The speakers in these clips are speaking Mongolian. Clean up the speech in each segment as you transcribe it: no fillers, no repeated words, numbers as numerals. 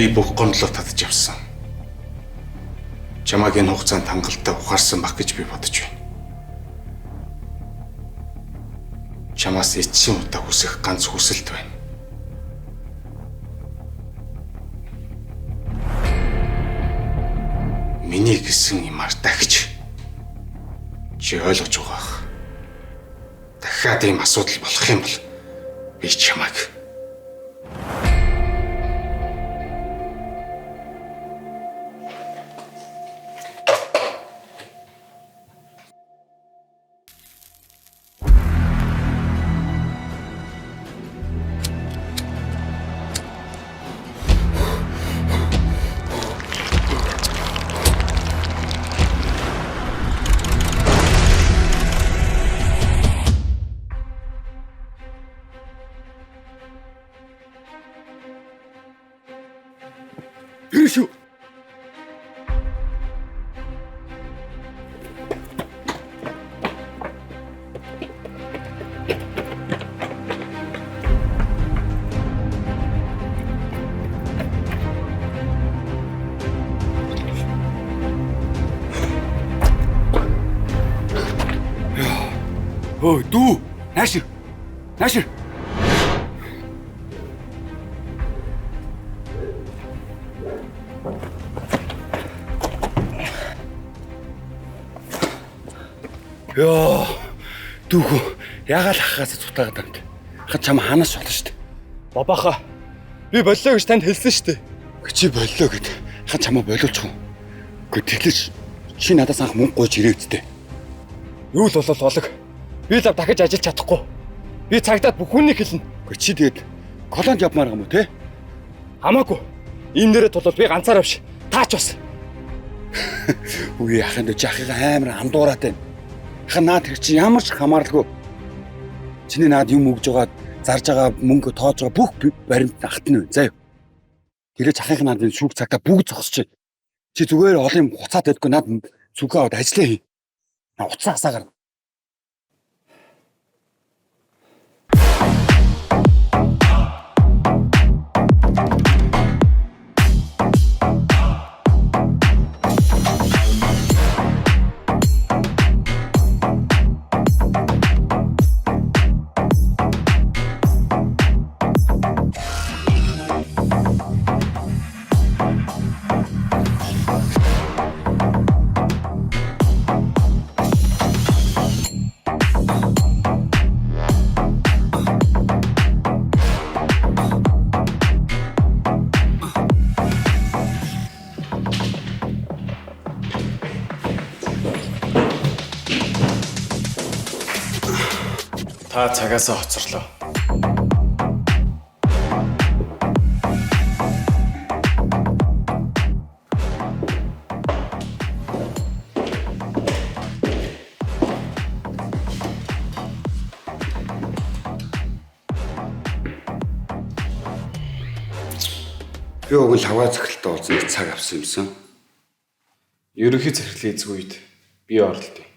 Би бүх гомдлоо татаж явсан. Чамайг энэ хугацаанд хангалттай ухаарсан баг гэж би бодож байна. Чамаас эцсийн удаа хүсэх ганц хүсэлт байна. Миний гэсэн юмар дахиж чи ойлгож байгаа бах. Дахиад ийм асуудал болох юм бол би чамайг Тэр шүү. Өө дүү. Наашир. Наашир. Йоо. Дүүхүү ягаал хахаас цутаагаад байна. Ха чам ханаас болно шүү дээ. Бабаха. Би боллоо гэж танд хэлсэн шүү дээ. Үгүй чи боллоо гэд. Ха чамаа болиулчих уу? Үгүй тэглэж чи надаас анх мөнгө гуйж ирээ үсттэй. Юу л болол болог. Би л дахиж ажиллаж чадахгүй. Би цагдаад бүх хүнийг хэлнэ. Үгүй чи тэгээд колонд явмаар юм уу те? Хамаагүй. Энэ нэрээ тулвал би ганцаараа биш. Таа ч бас. Үгүй яхах юм бэ? Чи ахыгаа амар андуураад байна. Ха наад тэр чи ямар ч хамааралгүй. Чиний наад юм өгж байгаа, зарж байгаа мөнгө тоож байгаа бүх баримт ахтна вэ? Заа юу. Тэрэж ахынх наад энэ шүүх цагтаа бүгд зогсож байна. Чи зүгээр олон юм хуцаад байдгүй наад зүгөө аваад ажиллаа хий. На уцаа асаагаар. Та цагаасаа хоцорлоо. Би уг нь лавгаа захиралтай уулзсан нэг цаг авсан юмсан. Ерөнхий захирлын эзэг үед би оролдъё.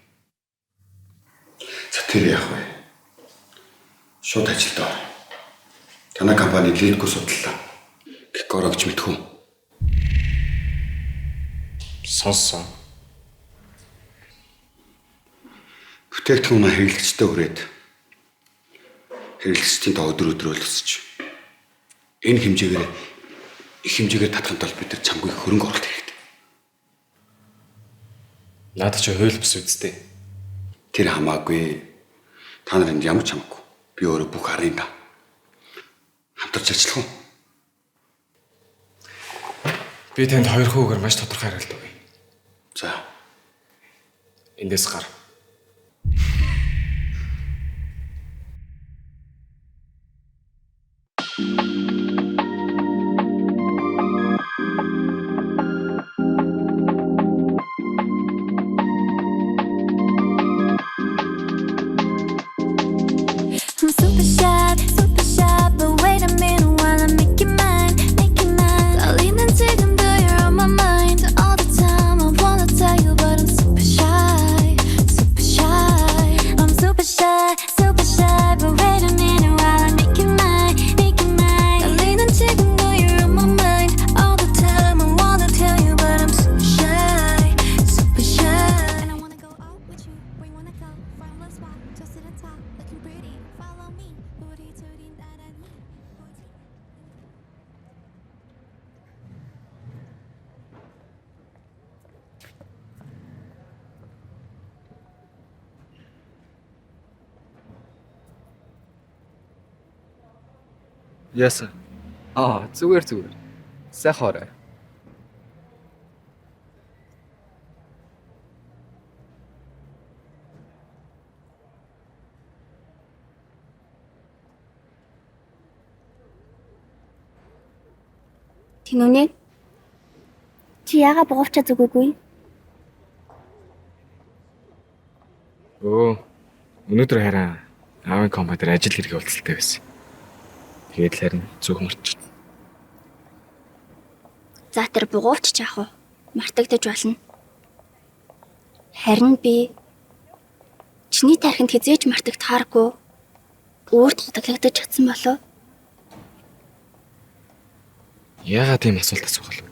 За тэр яах вэ? Шууд ажилд ор. Танай компани лидгүй судлаа. Геккорог ч мэдхүү. Сонссон. Бүтээгдэхүүн маань хэрэглэгчтэй хүрээд хэрэглэгчдийн тоо өдөр өдрөөр өсөж. Энэ хэмжээгээр их хэмжээгээр татахын тулд бид нар чамгүй хөрөнгө оруулалт хэрэгтэй. Надад чи хууль бус үсттэй. Тэр хамаагүй. Та нарынд ямар ч хамаагүй. Би өөрөө бүх арын та. Хамтарч ажиллах уу? Би танд хоёр хүүгээр маш тодорхой хариулт өгье. За. Эндээс гар. I'm super shy, but wait a minute while I make you mine, make you mine. 떨리는 지금도 you're on my mind all the time. I wanna tell you, but I'm super shy, Яасан? Аа, зүгээр зүгээр. Сайхан орой. Тинүнэ. Чи яага бугуувчаа зүгээгүй? Өө. Өнөөдөр хараа аавын компани дээр ажил хэрэг уулзалтай байсан. Тэгээд л харин зүг мартчих. За тэр бугуувч ч яах вэ? Мартагдаж болно. Харин би чиний тархинд хизээж мартагдахааргүй өөрт хадгалагдаж чадсан болов. Яагаад ийм асуулт асуух вэ?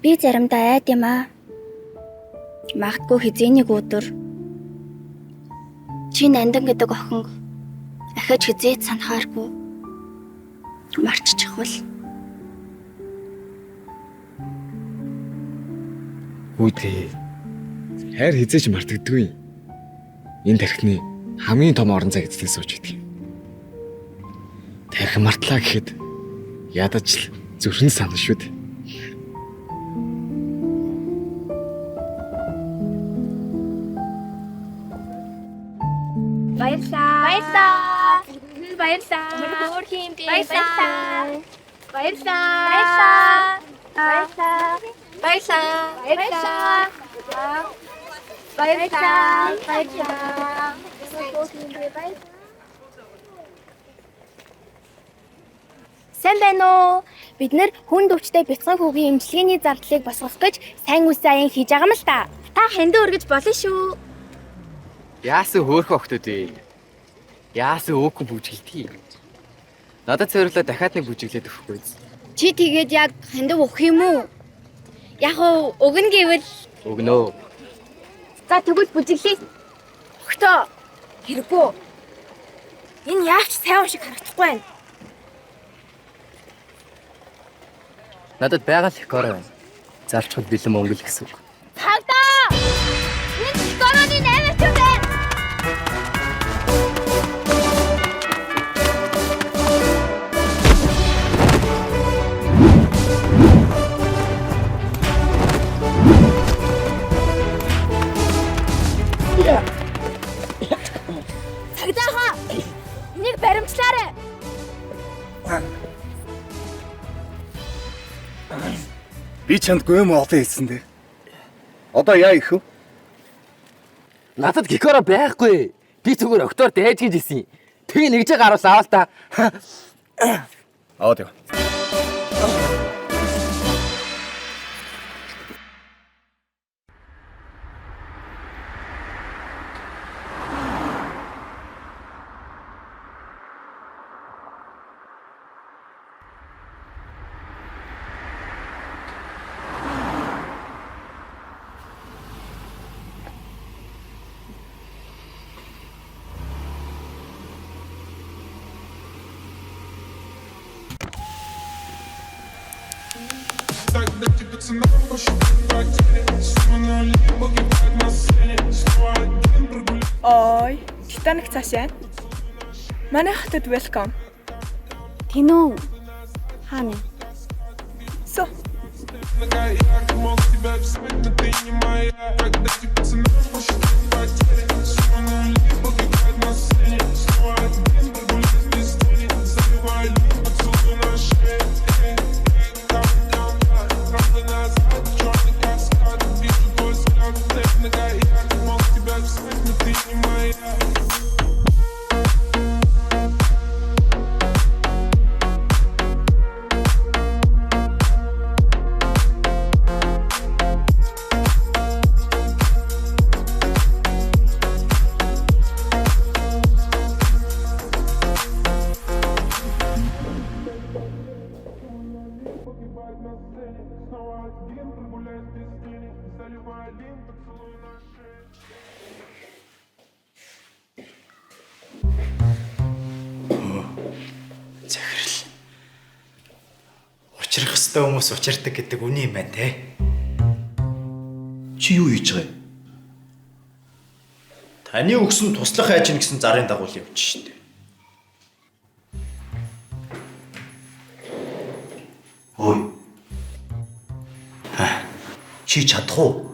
Би заримдаа айд юм аа. Магадгүй хэзээ нэг өдөр чи нандан гэдэг охинг ахиж хизээж санахааргүй марччихвал Үгүй. Хайр хизээж мартагддаггүй. Энэ тархины хамгийн том орон зай эзлэн сууж идэг. Тархи мартлаа гэхэд ядаж л зүрхэн санана шүү дээ. Баярлаа. Баярлаа. Баярлаа. Мөр хөөх юм бэ. Баярлаа. Баярлаа. Баярлаа. Баярлаа. Баярлаа. Баярлаа. Баярлаа. Сайн байна уу? Бид нэр хүнд өвчтэй бяцхан хүүгийн эмчилгээний зардлыг босгох гэж сайн үсээ аян хийж байгаа юм л та. Та хандив өргөж болно шүү. Яасан хөөхөн охтууд вэ? Яасан өөхөн бүжгэлтий. Надад цэвэрлээ дахиад нэг бүжиглээд өгөхгүй. Чи тэгээд яг хандив өгөх юм уу? Яг уу өгнө гэвэл Өгнөө. за тэгвэл бүжиглэе. Өгтөө. Хэрэггүй. Энэ яавч сайн юм шиг харагдахгүй байна. Надад байгаа л их орой байна. Залчхад бэлэн мөнгө л гэсэн үг. Цагдаа! Энэ короны 8 ч юм байна. Цагдааха! Энийг баримтлаарай. Би чамд гүм олон хэлсэн дээ. Одоо яа их вэ? Надад гикоро байхгүй. Би зүгээр октоор дайж гэж хэлсэн. Тэгээ нэгжээ гаруул аваа л та. Аваад яв. Ой, Титаник цаашаа. Манай хотод welcome. Тинүү. Хаана? Су. Захирал. Учрах ёстой хүмүүс учирдаг гэдэг үний юм байна те. Чи юу хийж байгаа юм? Таны өгсөн туслах айж гэсэн зарын дагуу л явж штэ. Ой. Чи чадах уу?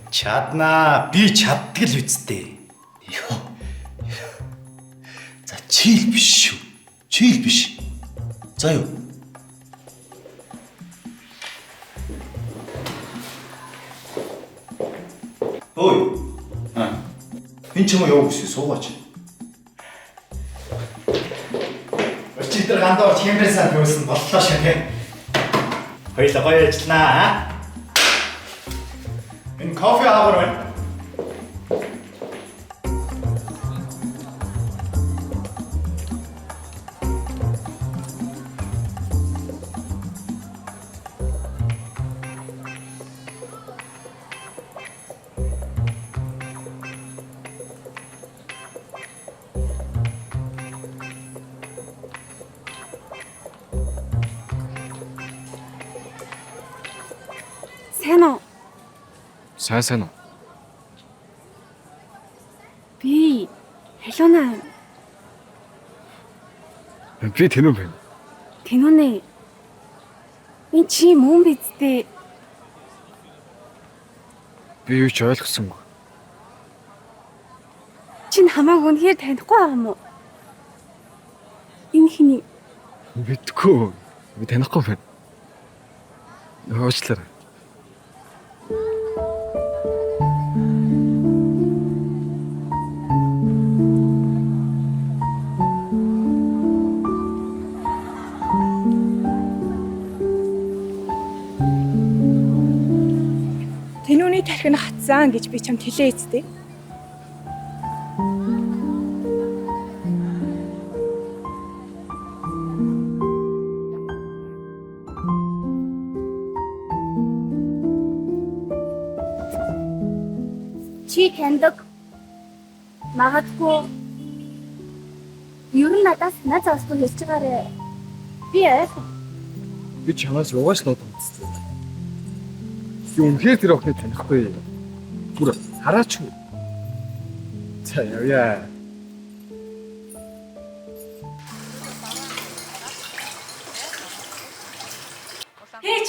Чаднаа. Би чаддаг л үсттэй. Йоо. За чи л биш шүү. Чи л биш. За юу? Ой. Аа. Энэ ч юм уу яваа гэсэн суугаач. Өчигдөр гандаа орч хэмбэр сан хөөсөн боллоо шээ. Хоёлаа гоё ажилланаа. Энэ кофе аваар байна. Сайн уу? Сайн сайн уу? Би халууна. Би тэнүүн байна. Тэнүүнэ. Энэ чи мөн биз дээ. Би юу ч ойлгосонгүй. Чи хамааг үнэхээр танихгүй байгаа юм уу? Энэ хиний Мэдгүй. Би танихгүй байна. Уучлаарай. Тэнүүний тархи нь хатсан гэж би чамд хэлээ эцтэй. Чи таньдаг. Магадгүй ер нь надаас над зоосгүй хэлж байгаарэ. Би ойлгох. Би чамаас угааш нууд үзсэн. Би үнэхээр тэр охиныг танихгүй. Бүр хараач. За явъя. Ээж!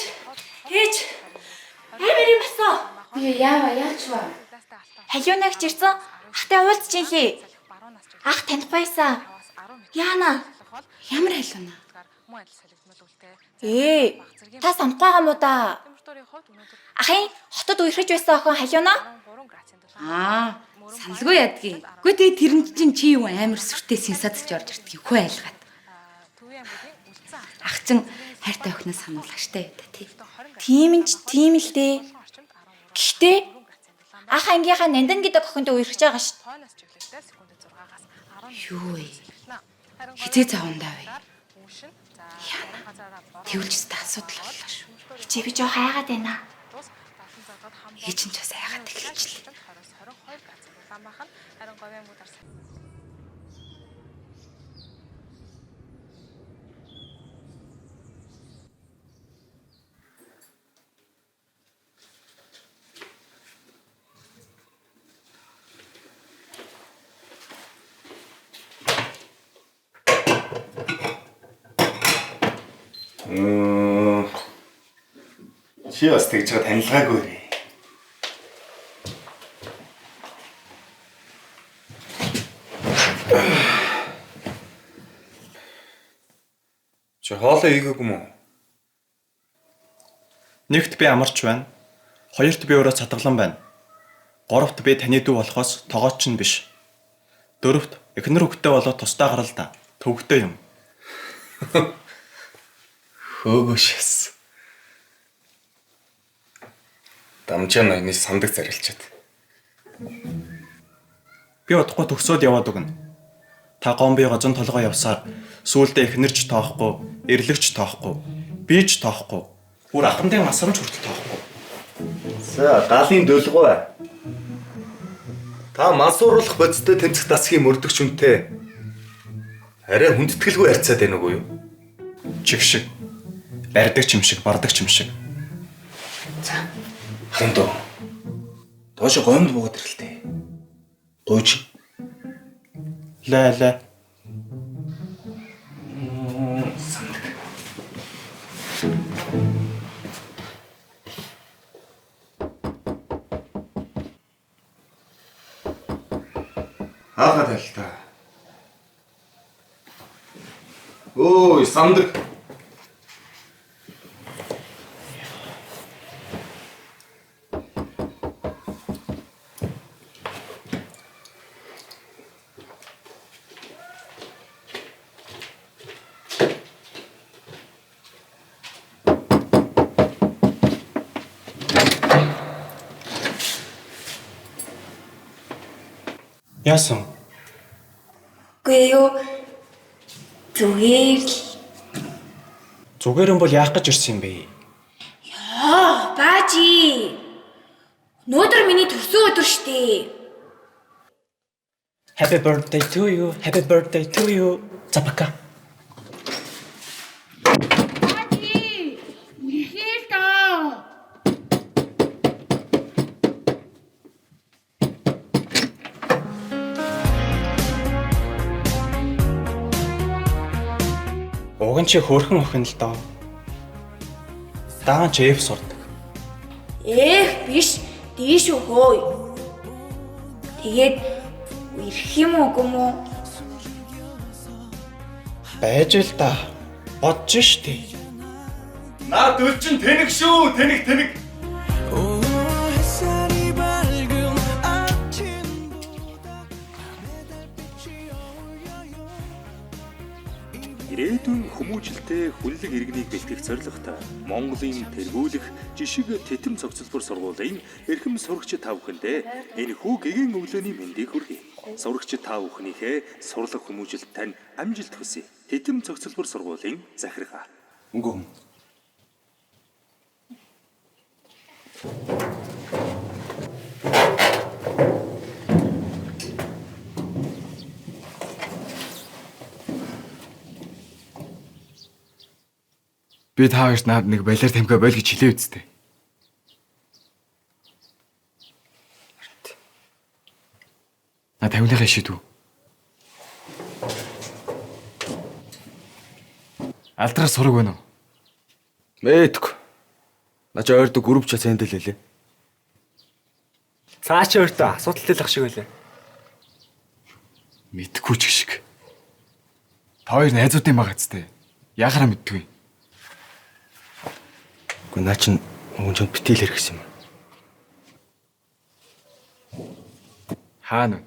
Ээж! Амар юм болсон. Би яава яач вэ? Халиунагч ирсэн. Ахтай уулзч инлээ. Ах танихгүй байсан. Яана? Ямар халууна? Ээ, та санахгүй байгаа мó да? Ахын хотод үерхэж байсан охин халиуна? Аа, саналгүй ядгийн. Үгүй тэгээ тэр нь чинь чи юу амар сүртэй сенсацж орж ирдэг хөө айлгаад. Ах чин хайртай охиноос сануулах штэ та тий. Тийм нь ч тийм л дээ. Гэхдээ ах ангийнхаа Нандан гэдэг охинтой үерхэж байгаа шүү дээ. Юу вэ? Хизээ завандаа вэ? Яна. Тэвэлж өстө асуудал боллоо шүү. Чи би жоох айгаад байна. Ээж нь ч бас айгаад эхэлчихлээ. Чи бас тэгж байгаа танилгаагүй рээ. Чи хоолоо хийгээгүй юм уу? Нэгт би амарч байна. Хоёрт би өөрөө цатгалан байна. Гуравт би таны дүү болохоос тогооч нь биш. Дөрөвт эхнэр хөвгтэй болоод тусдаа гарал та. Төвөгтэй юм. Хөөгөө шээс. Дамжаа ноёны сандаг зарилчаад. Би удахгүй төгсөөд яваад өгнө. Та гомби гозон толгой явсаар сүүлдээ эхнэрч тоохгүй, эрлэгч тоохгүй, би ч тоохгүй. Бүр ахмадын масрамч хүртэл тоохгүй. За, галын дөлгой. Та мансууруулах бодистой тэмцэх дасгийн мөрдөгч хүнтэй арай хүндэтгэлгүй харьцаад байна уу юу? Чиг шиг барьдаг ч юм шиг, бардаг ч юм шиг. Харин дөө. Доош гомд буугаад ирэлтэй. Гуйж. Лай лай. Хаахаа тал та. Өө, сандаг. Яасан? Үгүй юу. Зүгээр л. Зүгээр юм бол яах гэж ирсэн юм бэ? Яа, баажи. Өнөөдөр миний төрсөн өдөр штэ. Happy birthday to you. Happy birthday to you. За пока. Баажи. Үнэхээр даа. Уг нь чи хөөрхөн охин л доо. Даан чи F сурдаг. Эх, биш. Дийш хөөе. Тэгээд ирэх юм уу үгүй юм уу? Байж л да. Бодож штэ. Наад өлчин тэнэг шүү. Тэнэг тэнэг. Ирээдүйн хүмүүжлэлтэй хүнлэг иргэнийг бэлтгэх зорилготой Монголын тэргүүлэх жишиг тэтим цогцлбор сургуулийн эрхэм сурагч та бүхэндээ энэхүү гэгээн өглөөний мэндийг хүргэе. Сурагч та бүхнийхээ сурлага хүмүүжилт тань амжилт хүсье. Тэтим цогцлбор сургуулийн захиргаа. Мөнгө юм. Би та хоёрт наад нэг балиар тамхиа бойл гэж хэлээ үсттэй. На тамхиныхаа шийдв. Алдраар сураг байна уу? Мэдгүй. Наа чи ойрдог групп чат сэндэл хэлээ. Цаа чи өөртөө асуудалтай л ах шиг байлаа. Мэдгүй ч гişг. Та хоёр найзуудын байгаа зү. Яхаараа мэддгүй. Үгүй наа чин мөн чамд битэл хэрэг гэсэн юм. Хаана вэ?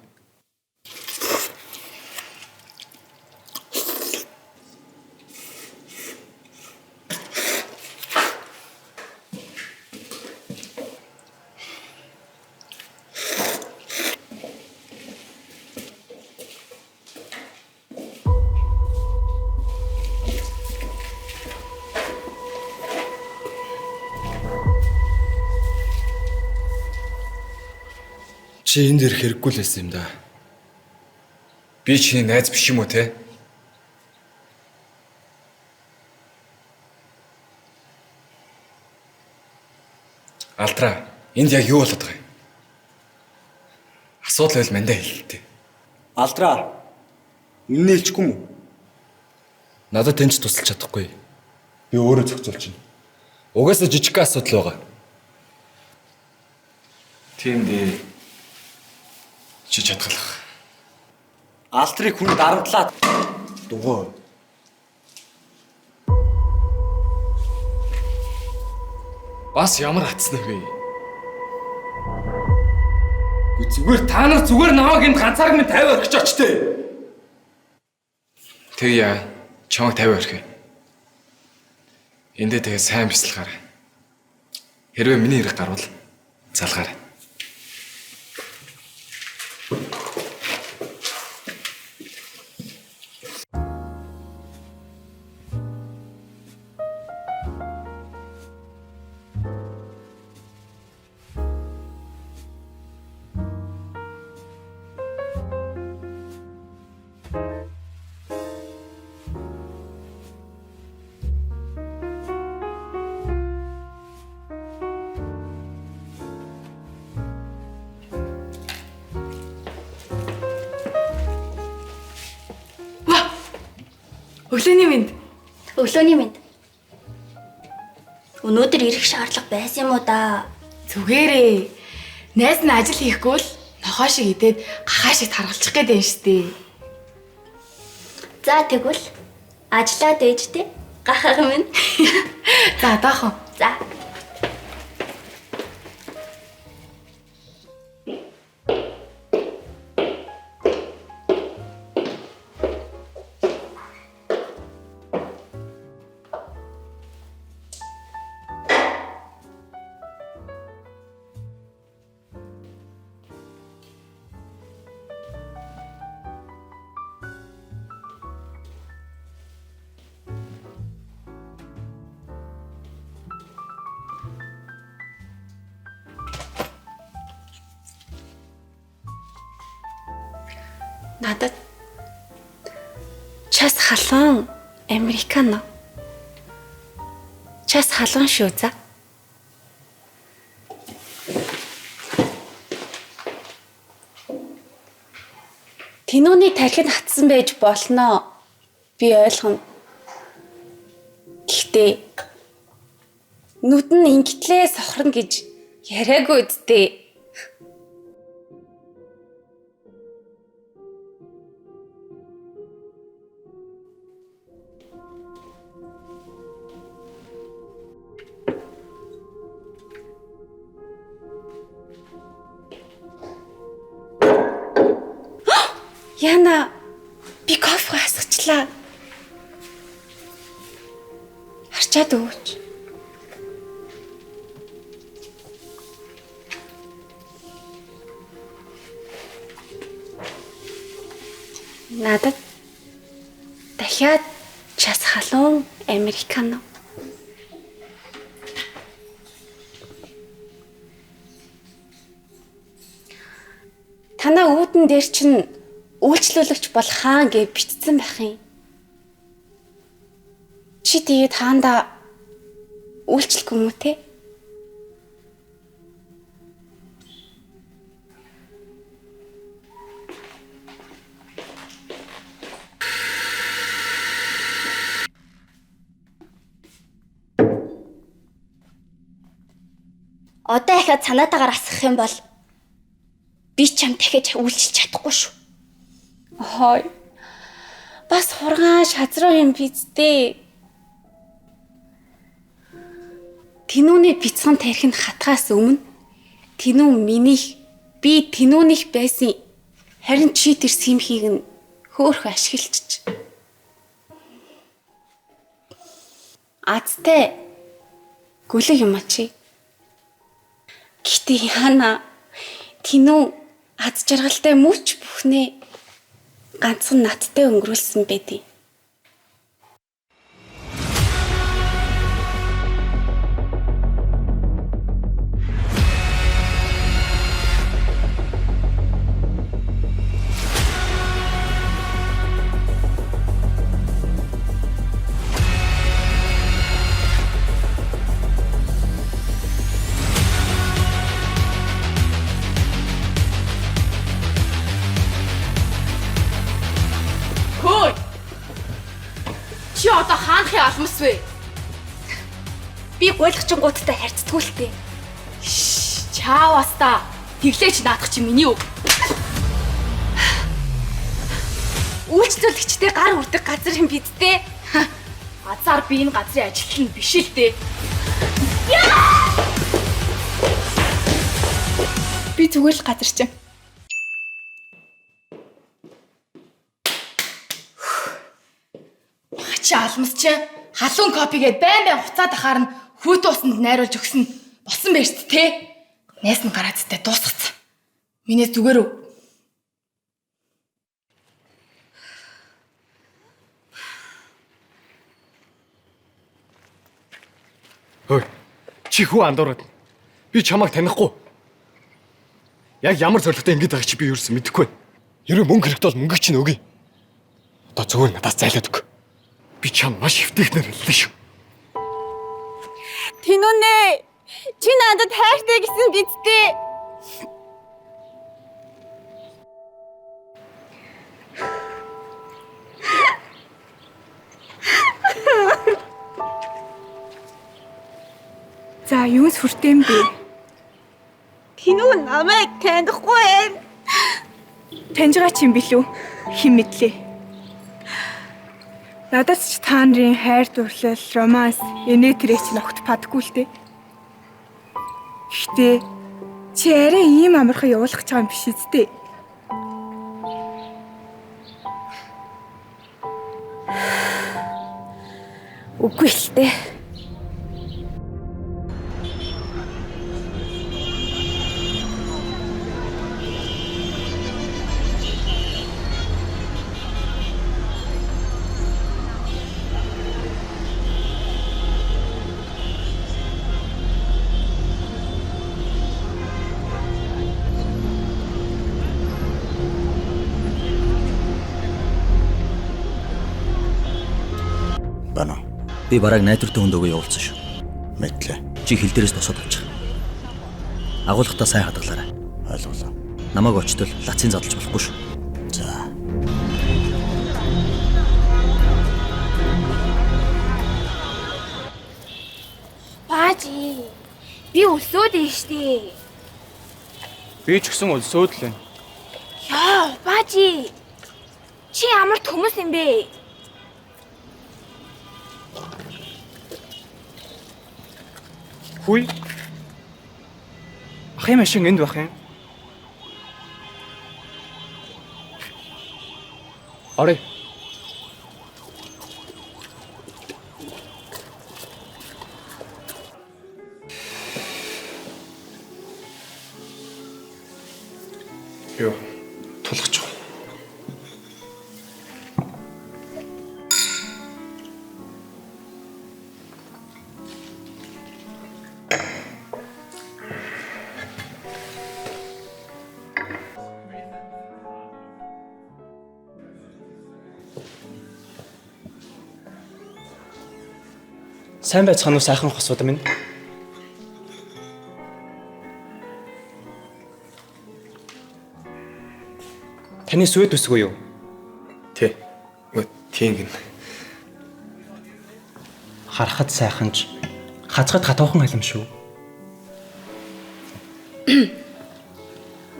Чи энд ирэх хэрэггүй л байсан юм да. Би чиний найз биш юм уу те? Алдраа, энд яг юу болоод байгаа юм? Асуудал байл мандаа хэлэлтэй. Алдраа. Үннээ хэлчихгүй юм уу? Надад тэнч тусалж чадахгүй. Би өөрөө зохицуулж байна. Угаасаа жижиг асуудал байгаа. Тийм дээ. Чи чадгалах. Алдрыг хүн дарамтлаа. Дугуй. Бас ямар атсан бэ? Зүгээр та нар зүгээр намайг энд ганцаарг минь 50 орхиж очтой. Тэгье. Чамайг 50 орхив. Эндээ тэгээ сайн бясалгаарай. Хэрвээ миний хэрэг гарвал залгаарай. Өглөөний мэнд. Өглөөний мэнд. Өнөөдөр ирэх шаардлага байсан юм уу да? Зүгээрээ. Найз нь ажил хийхгүй л нохоо шиг идээд гахаа шиг таргалчих гээд байна штэ. За тэгвэл ажиллаад ээжтэй гахаах минь. За одоохон. За. Надад час халуун американо. Час халуун шүү за. Тэнүүний тархинд хатсан байж болно. Би ойлгоно. Гэхдээ нүд нь ингэтлээ сохорно гэж яриаггүй үсттэй. Яна, би кофе хасгачлаа. Харчаад өгөөч. Надад дахиад час халуун американо. Танаа үүдэн дээр чинь үйлчлүүлэгч бол хаан гэж бичсэн байх юм. Чи тэгээд хаандаа үйлчлэхгүй юм уу те? Одоо ахиад санаатаагаар асах юм бол би чам дахиж үйлчилж чадахгүй шүү. Хой. Бас хургаан шазруу юм биз дээ. Тэнүүний бяцхан тархинд хатгаас өмнө тэнүү минийх, би тэнүүнийх байсан. Харин чи тэр симхийг нь хөөхөө ашиглчих. Азтай гүлэг юм а чи. Гэтэ яана тэнүү аз жаргалтай мөч бүхнээ ганцхан надтай өнгөрүүлсэн байдیں۔ Чи одоо хаанхын алмас вэ? Би гуйлгчингуудтай харьцдаггүй л дээ. Чааваста. Тэглээч наадах чи миний үг. Үйлчлүүлэгчтэй гар үрдэг газар юм бид дээ. Газар би энэ газрын ажилтан нь биш л дээ. Би зүгээр л газар чинь. Чи алмас чи халуун кофе гээд байн байн хуцаад ахаар нь хүүт усанд найруулж өгсөн болсон байж тээ. Найс нь гараад зэтэ дуусгацсан. Миний зүгээр үү? Хөөе. Чи хүү андуураад. Би чамайг танихгүй. Яг ямар зорилготой ингэж байгааг чи би юусэн мэдэхгүй. Хэрвээ мөнгө хэрэгтэй бол мөнгө чинь өгье. Одоо зүгээр надаас зайлаад өг. Би чам маш эвтэйхнэр хэллээ шүү. Тэнүүнээ чи надад хайртай гэсэн биз дээ. За, юус хүртэм бэ? Тинүү намайг танихгүй байна. Таньж байгаа ч юм билүү? Хэн мэдлээ? Надад ч та нарын хайр дурлал, романс, инээ тэрээ чинь огт падаггүй л дээ. Гэхдээ чи арай ийм амархан явуулах гэж байгаа юм биш үсттэй. Үгүй л дээ. Байна. Би бараг найдвартай хүнд өгөө явуулсан шүү. Мэдлээ. Чи хил дээрээс тосоод авчих. Агуулгатаа сайн хадгалаарай. Ойлголоо. Намайг очтол лацын задлж болохгүй шүү. За. Баажи. Би өсөөд ин штэ. Би ч гэсэн өлсөөд л байна. Яа, баажи. Чи ямар төмөс юм бэ? Хүй. Ахын машин энд байх юм. Орё. Юу? Тулгач. Сайн байцгаана уу сайхан хосууд минь. Таны сүэд өсгөө юу? Тэ. Тийм гин. Харахад сайхан ч хацгад хатуухан алим шүү.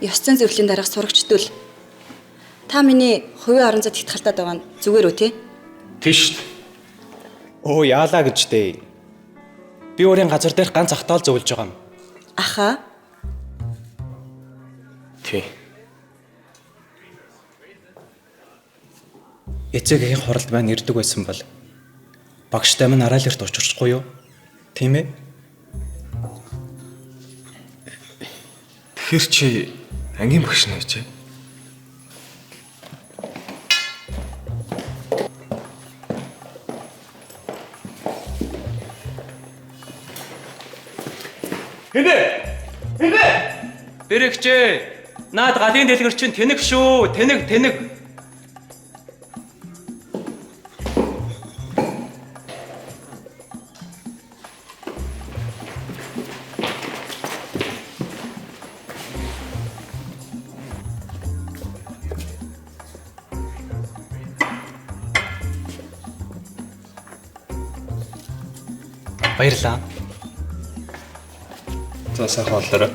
Ёс зүйн зөвлөлийн дарга сурагчдул. Та миний хувийн орон зайд ихтгэлтад байгаа нь зүгээр үү те? Тийш шүү. Өө яалаа гэж дээ. Би өөрийн газар дээр ганц ахтаал зөвлөж байгаа юм. Аха. Тий. Эцэг эхийн хуралд маань ирдэг байсан бол багштай минь араалэрт учирчихгүй юу? Тийм ээ? Тэгэхээр чи ангийн багш нь байж. Хинэ? Хинэ? Бэрэгчээ. Наад галын дэлгэр чинь тэнэг шүү. Тэнэг, тэнэг. Баярлалаа. За сайхан хооллоорой.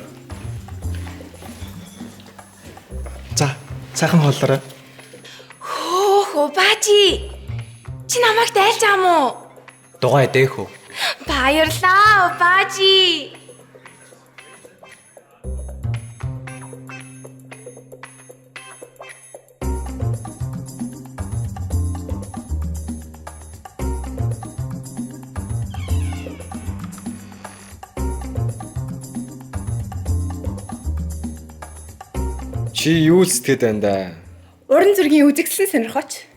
За, сайхан хооллоорой. Хөөх, баажи. Чи намайг дайлж байгаа юм уу? Дугай дээх үү? Баярлалаа, баажи. Чи юу л сэтгэд байна да? Уран зургийн үзэгсэлэн сонирхооч.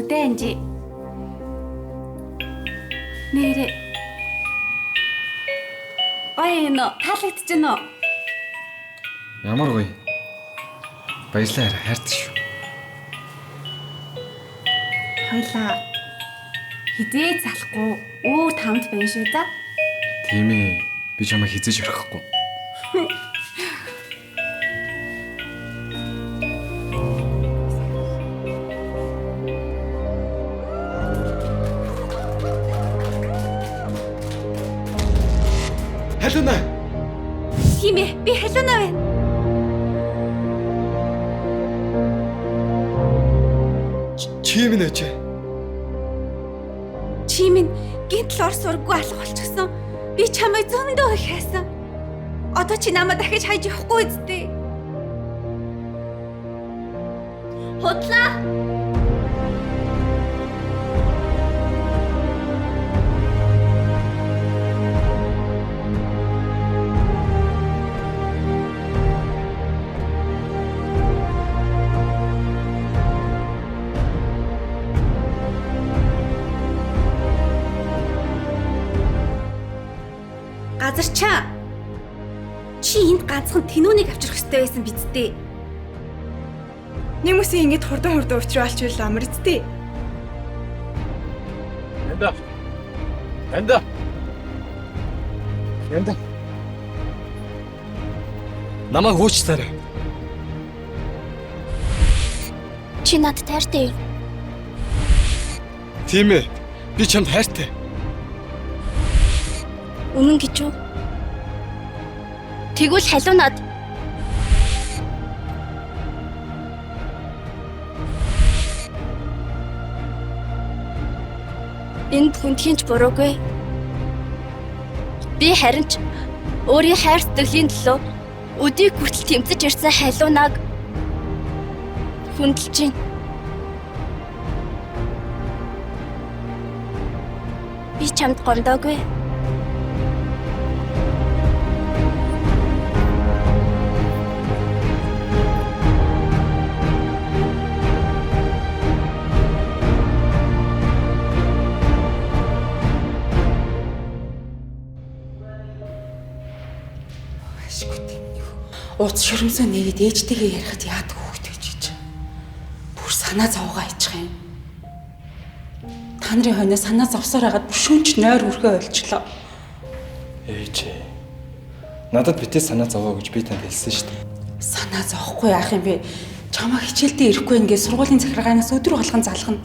Нүдэ анжи. Нэрэ. Гоё юм уу? Таалагдчих гэнэ үү? Ямар гоё. Баярлалаа хайртай шүү. Хоёлаа хизээ залахгүй өөр тамд байна шүү за. Тийм ээ. Би чамайг хизээж орхихгүй. Халууна. Тийм ээ. Би халууна байна. Чи минь ээжээ. Чи минь гинтл ор сурггүй алга болчихсон. Би чамайг зөндөө их хайсан. Одоо чи намайг дахиж хайж явахгүй үсттэй. Худлаа. Газарчаа. Чи энд ганцхан тэнүүнийг авчрах ёстой байсан биз дээ. Нэмүсийн ингэж хурдан хурдан учруулчвал амар үсттэй. Янда. Янда. Янда. Намайг уучлаарай. Чи надад хайртай юу? Тийм ээ. Би чамд хайртай. Үнэн гэж үү? Тэгвэл халуунаад энэ бүхэнд хинч буруугүй. Би харин ч өөрийн хайр сэтгэлийн төлөө өдийг хүртэл тэмцэж ирсэн халуунаг хүндэлж байна. Би чамд гомдоогүй. Ууц шөрөмсөө нээгээд ээжтэйгээ ярихад яадаг хүүхэд гэж гэж. Бүр санаа зовоогоо хайчих юм. Та нарын хойноо санаа зовсоор хагаад бүр шүнж нойр хүрхээ ойлчлоо. Ээжээ. Надад битээ санаа зовоо гэж би танд хэлсэн шүү дээ. Санаа зовхгүй яах юм бэ? Чамаа хичээлдээ ирэхгүй ингээд сургуулийн захиргаанаас өдөр болгон залгана.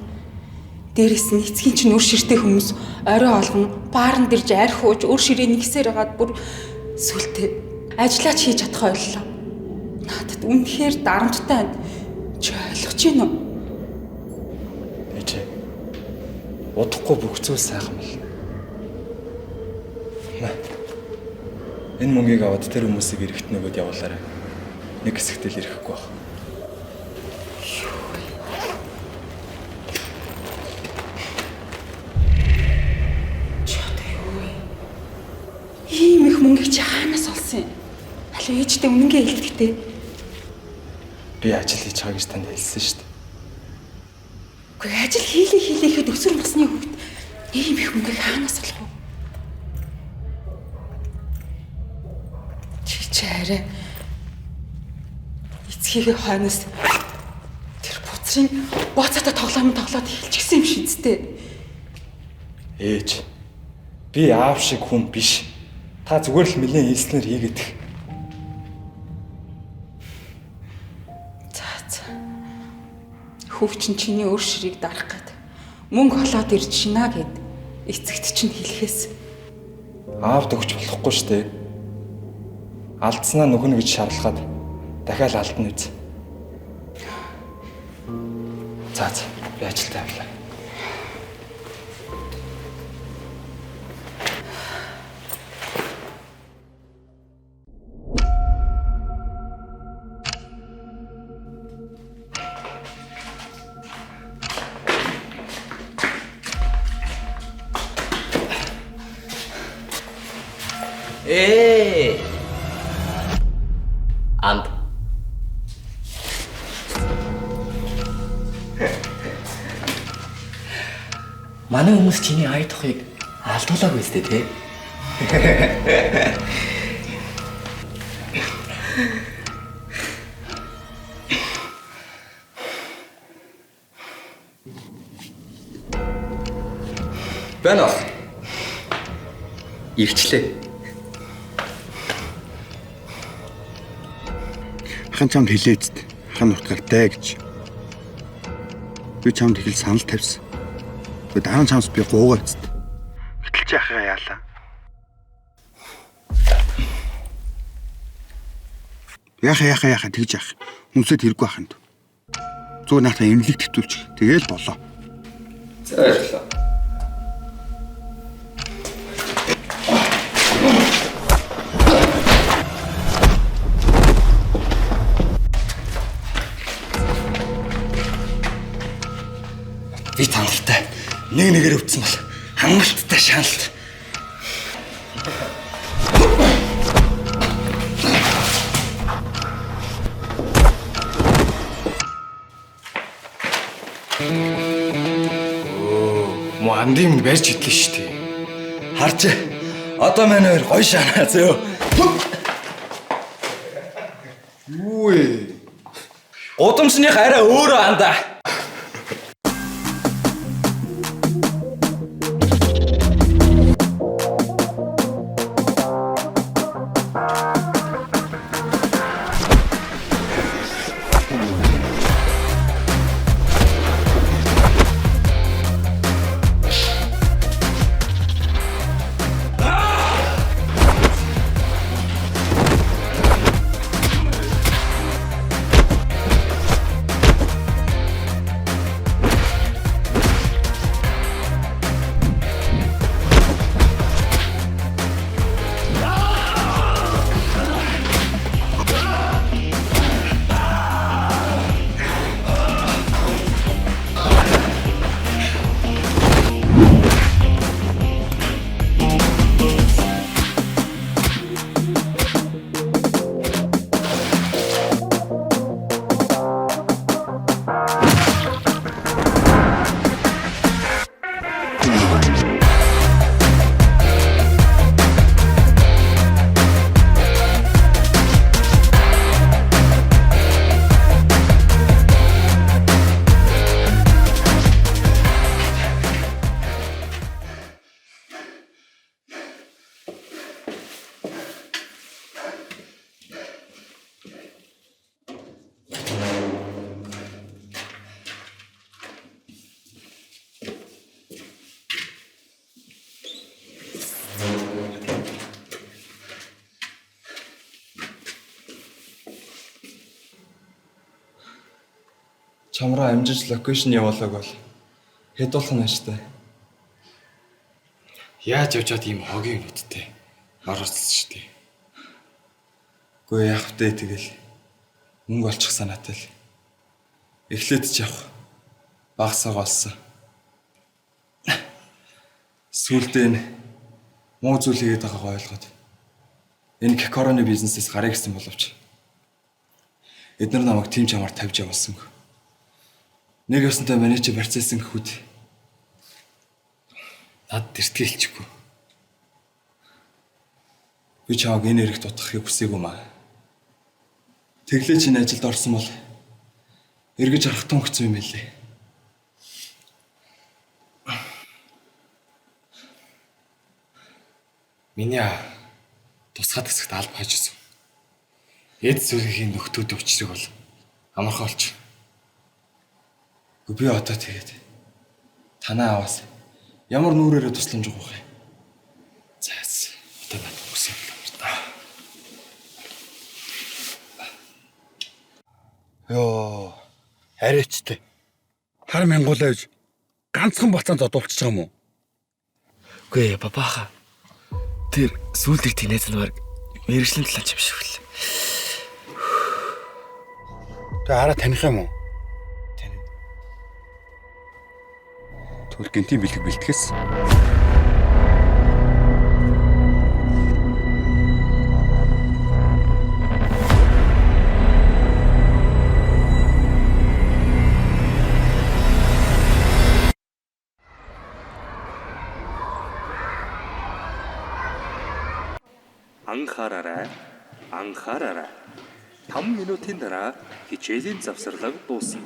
Дээрээс нь эцгийн чинь өр ширтэй хүмүүс орой олгон баарн дэрж арх ууж өр ширээ нэгсээр хагаад бүр сүлтээ ажиллаач хийж чадах ойллоо. Надад үнэхээр дарамттай байна. Чи ойлгож байна уу? Ээжээ. Удахгүй бүх зүйл сайхан болно. Мә. Энэ мөнгийг аваад тэр хүмүүсийг эрэхт нөгөөд явуулаарай. Нэг хэсэгтэл ирэхгүй байх. Чи одоо юу вэ? Ийм их мөнгийг чи хаанаас олсон юм? Халуу ээжтэй үнэнгээ хэлдэг те. Би ажил хийж байгаа гэж танд хэлсэн шүү дээ. Үгүй ажил хийлээ хийлээхэд өсвөр насны хүүхэд ийм их мөнгийг хаанаас олох вэ? Чи чи арай эцгийнхээ хойноос тэр буцрын бооцоотой тоглоом тоглоод эхэлчихсэн юм шиг үстэй. Ээж. Би аав шиг хүн биш. Та зүгээр л нэлээд ийслэнээр хийгээд. За за. Хүүв чинь чиний өр ширийг дарах гээд мөнгө олоод ирж шинэ гэд эцэгт чинь хэлэхээс аавд өгч болохгүй шүү дээ. Алдснаа нүгнэ гэж шаарлахад дахиад алдна үз. За за би ажилдаа авлаа. Анд. Манай хүмүүс чиний ая тухыг алдуулаагүй сте тий. Байна уу? Ирчлээ. Хан чамд хэлээцд. Хан нутгалтай гэж. Би чамд хэл санал тавьсан. Тэгээ дараа нь чамс би гуугаацд. Гэтэл чи ахыгаа яалаа. Яха тэгж яах. Хүнсэд хэрэггүй ахынд. Зүгээр наатаа эмнэлэг төвтүүлчих. Тэгээл болоо. За баярлалаа. Би таналтай нэг нэгээр өвдсөн бол хангалттай шаналт. Өө, муу андын минь барьж идлээ шүү дээ. Харж. Одоо манай хоёр гоё шанаа зөө. Юу вэ? Гудамжных арай өөрөө андаа. Чамраа амжиж локейшн явуулаг бол хэд болох нь ааштай. Яаж явжаад ийм хогийн нүдтэй ор орцсон шүү дээ. Үгүй яах вэ тэгэл мөнгө олчих санаатай л. Эхлээд ч явах. Багасаа олсон. Сүүлдээ энэ муу зүйл хийгээд байгаагаа ойлгоод энэ короны бизнесээс гарыг гэсэн боловч эднэр намайг тийм чамаар тавьж явуулсангүй. Нэг ёсонтой менежер барьцаасан гэхүүд над тэртгээ хэлчихгүй. Би чамайг энэ эрэгт утгахыг хүсээгүй маа. Тэглээ чинь ажилд орсон бол эргэж харах тун хэцүү юм байлээ. Миний тусгаад хэсэгт алба хаж өсөв. Эд сүргийн нөхдүүд учрыг бол амархан олч. Би одоо тэгээд танаа аваас ямар нүрээрээ тусламж авах вэ? За одоо надад үсэн юм байна. Йоо, арайчтай. Хар мянгуулаа гэж ганцхан бацаан зодуулчих юм уу? Үгүй бабааха. Тэр сүүлд ир тэнэз нь баг мэрэгжлийн талаач юм шиг үл. Тэ хараа таних юм уу? Таних. Тэгвэл гинтийн бэлэг бэлтгэс. Анхаараарай. Анхаараарай. 5 минутын дараа хичээлийн завсарлага дуусна.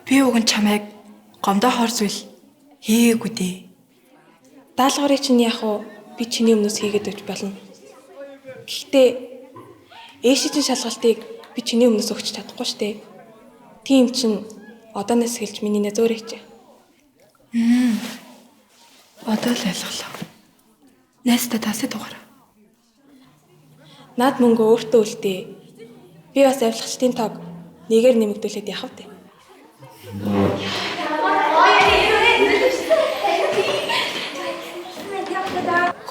Би уг нь чамайг гомдоо хор зүйл хийгээгүй дээ. Даалгаврыг чинь яах вэ? Би чиний өмнөөс хийгээд өгч болно. Гэхдээ ээшийн шалгалтыг би чиний өмнөөс өгч чадахгүй штэ. Тийм чинь одооноос эхэлж миний нэ зөөрэй чи. Одоо л ойлголоо. Найстаа таасыг дугаараа. Наад мөнгө өөртөө үлдээ. Би бас авилгачдын тоог нэгээр нэмэгдүүлээд явах вэ?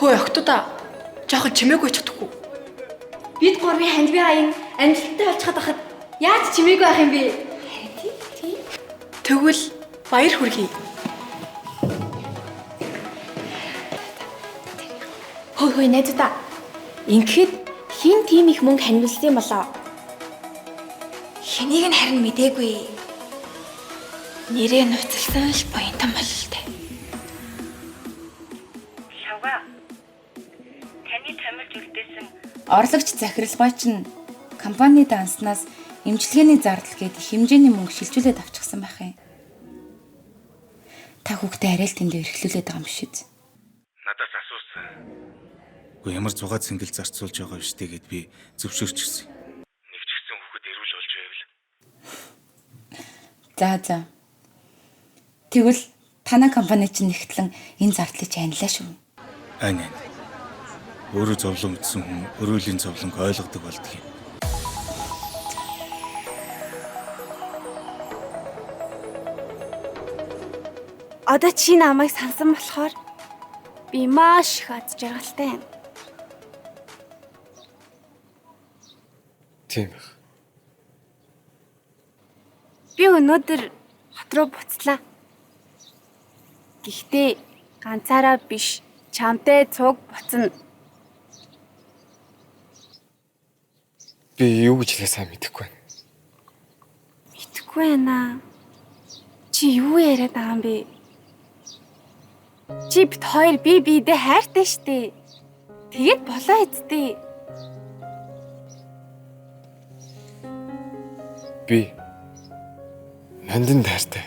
Хөөе октода. Жохон чимээгүй чадахгүй. Бид гурвын хандивын аян амжилттай болчиход байхад яаж чимээгүй байх юм бэ? Тэгвэл баяр хүргэе. Хөөе хөөе найзуудаа. Ингэхэд хэн тийм их мөнгө ханивлсан юм болоо? Хэнийг нь харин мдээгүй. Нэрээ нууцлсан л буянтан бололтой. Шавга. Таны томилж үлдээсэн Орлогч захирал гойч нь компани данснаас эмчилгээний зардал гээд их хэмжээний мөнгө шилжүүлээд авчихсан байх юм. Та хүүхдээ арай л тэндээ эрхлүүлээд байгаа юм биш үү? Надаас асуусан. Үгүй ямар зугаа цэнгэл зарцуулж байгаа юм штэ гэд би зөвшөөрчихсөн. Нэг ч гэсэн хүүхэд эрүүл болж байвал. За за. Тэгвэл танай компани чинь нэгтлэн энэ зардлыг чи анилаа шүү. Ань ань. Өөрөө зовлон мэдсэн хүн өрөөлийн зовлонг ойлгодог болдго юм. Одоо чи намайг сансан болохоор би маш их аз жаргалтай байна. Тийм байх. Би өнөөдөр хот руу буцлаа. Гэхдээ ганцаараа биш, чамтай цуг буцна. Би юу гэж хэлэхээ сайн мэдэхгүй байна. Мэдэхгүй байна. Чи юу яриад байгаа юм бэ? Чи бит хоёр би биедээ хайртай штэ. Тэгээд болоо эцтэй. Би нандин хайртай.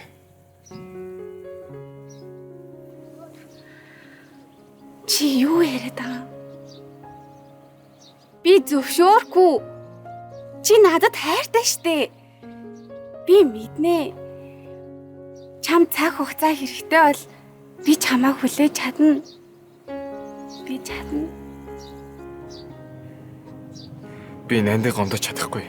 Чи юу яриад байгаа юм? Би зөвшөөрөхгүй. Чи надад хайртай штэ. Би мэднэ. Чам цаг хугацаа хэрэгтэй бол би чамайг хүлээж чадна. Би чадна. Би нандин гомдож чадахгүй.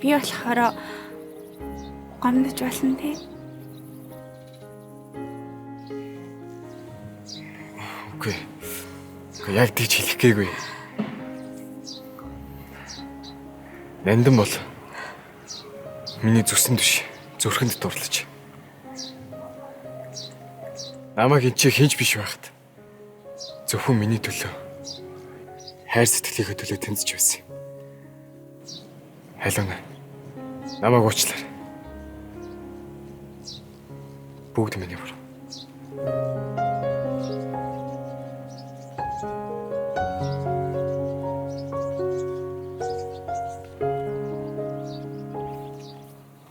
Би болохоор гомдож болно те. Үгүй. Үгүй яг тийч хэлэх гээгүй. Нандин бол миний зүсэнд биш, зүрхэнд дурлаж. Намайг энэ чи хинч биш байхад зөвхөн миний төлөө хайр сэтгэлийнхээ төлөө тэмцэж байсан юм. Халуун. Намайг уучлаарай. Бүгд миний буруу.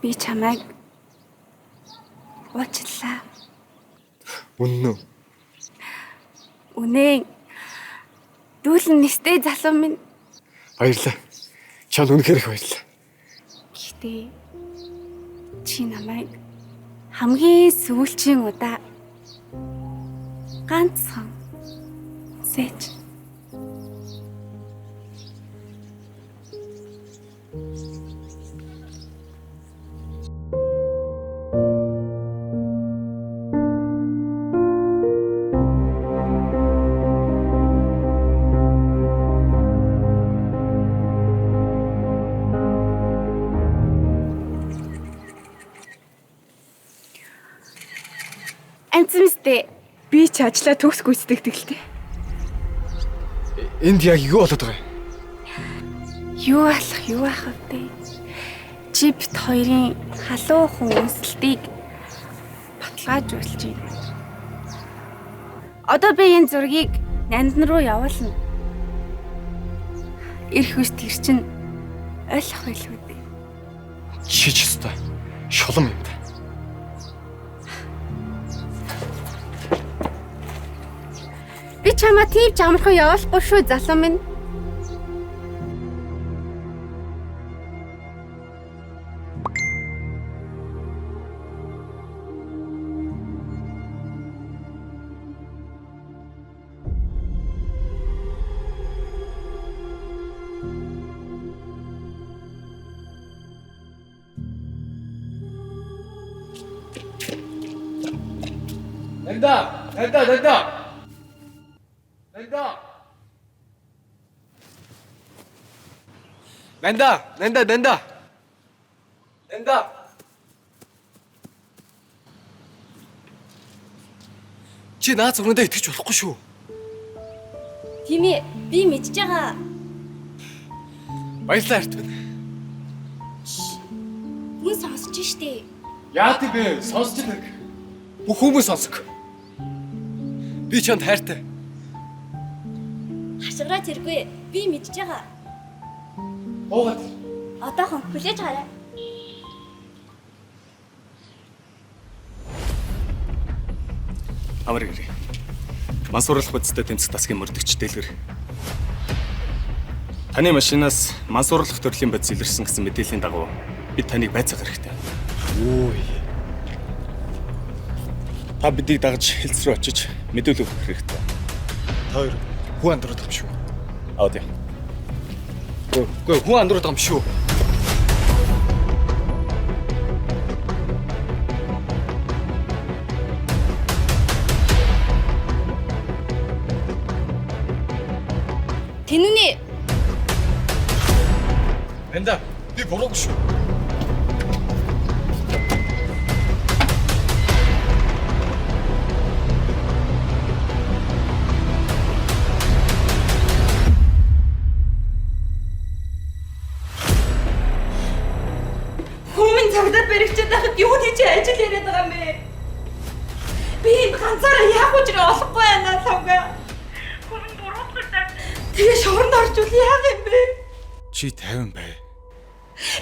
Би чамайг уучлаа. Үнэн үү? Үнэн. Дүүлэн нистэй залуу минь. Баярлалаа. Чамд үнэхээр их баярлалаа. Гэхдээ чи намайг хамгийн сүүлчийн удаа ганцхан сэж. Амтсан мэт. Би ч ажлаа төгс гүйцэтгэдэг л дээ. Энд яг юу болоод байгаа юм? Юу алах юу ах вэ? Чи бит хоёрын халуухан үнсэлтийг баталгаажуулж байна. Одоо би энэ зургийг нандан руу явуулна. Ирэх үст тэр чинь ойлгох байлгүй дээ. Чи ч өстой шулам юм да. Би чамаа тийм ч амархан явуулахгүй шүү залуу минь. Нанда! Нанда! Нанда! Нанда! Нанда! Нанда! Нанда! Нанда! Чи наад зургандаа итгэж болохгүй шүү. Тийм ээ, би мэдж байгаа. Баярлалаа арт минь. Хүн сонсож штэ. Яа тийм бэ? Сонсч нэг. Бүх хүмүүс сонсог. Би чамд хайртай. Хашгираач хэрэггүй. Би мэдж байгаа. Буугаад. Одоохон хүлээж гараа. Амар гэрээ. Мансууруулах бодистой тэмцэх тасгийн мөрдөгч дэлгэр. Таны машинаас мансууруулах төрлийн бодис илэрсэн гэсэн мэдээллийн дагуу бид таныг байцаах хэрэгтэй. Өө. Та бидийг дагаж хэлц рүү очиж мэдүүлэг өгөх хэрэгтэй. Та хоёр хүн андуураад байгаа юм шүү. Аа тийм. Үгүй хүн андуураад байгаа юм шүү. Тэнүнэ. Нанда, би буруугүй шүү. Хүмүүн цагдаад баригчаад байхад юу тийч ажил яриад байгаа юм бэ? Би энд ганцаараа яах учрыг олохгүй байна лавга. Хүмүүн буруутгагдаад тэгээ шууранд орчвол яах юм бэ? Чи 50 бай.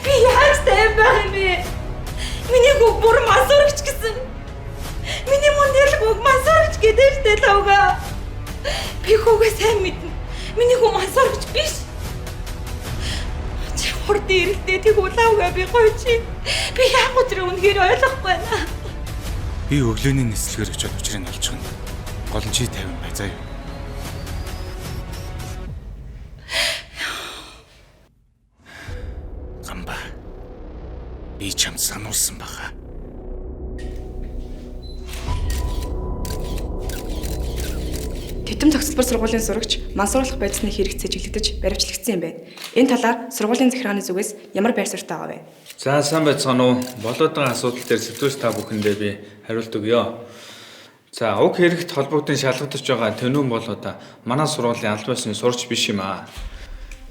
Би яаж 50 байх юм бэ? Миний хүүг бүр мансуурагч гэсэн. Миний мөн нэрл хүүг мансуурагч гэдэг штэ лавга. Би хүүгээ сайн мэднэ. Миний хүү мансуурагч биш. Чи хурд ирэлтэй тэг улаавга би гоё чи. Би яах учрыг үнэхээр ойлгохгүй байна. Би өглөөний нислэгээр очиод учрыг олчихно. Гол нь чи 50 бай заа юу. Гамба. Би чамд сануулсан баха. Тэтим зохицолбор сургуулийн сурагч мансууруулах бодисны хэрэгцээ чиглэгдэж баривчлагдсан юм байна. Энэ талаар сургуулийн захиргааны зүгээс ямар байр суурьтай байгаа вэ? За сайн байцгаана уу. Болоод байгаа асуудал дээр сэтгүүлч та бүхэндээ би хариулт өгье. За уг хэрэгт холбогдсон шалгагдаж байгаа төнүүн бол одоо манай сургуулийн аль биесны сурч биш юм аа.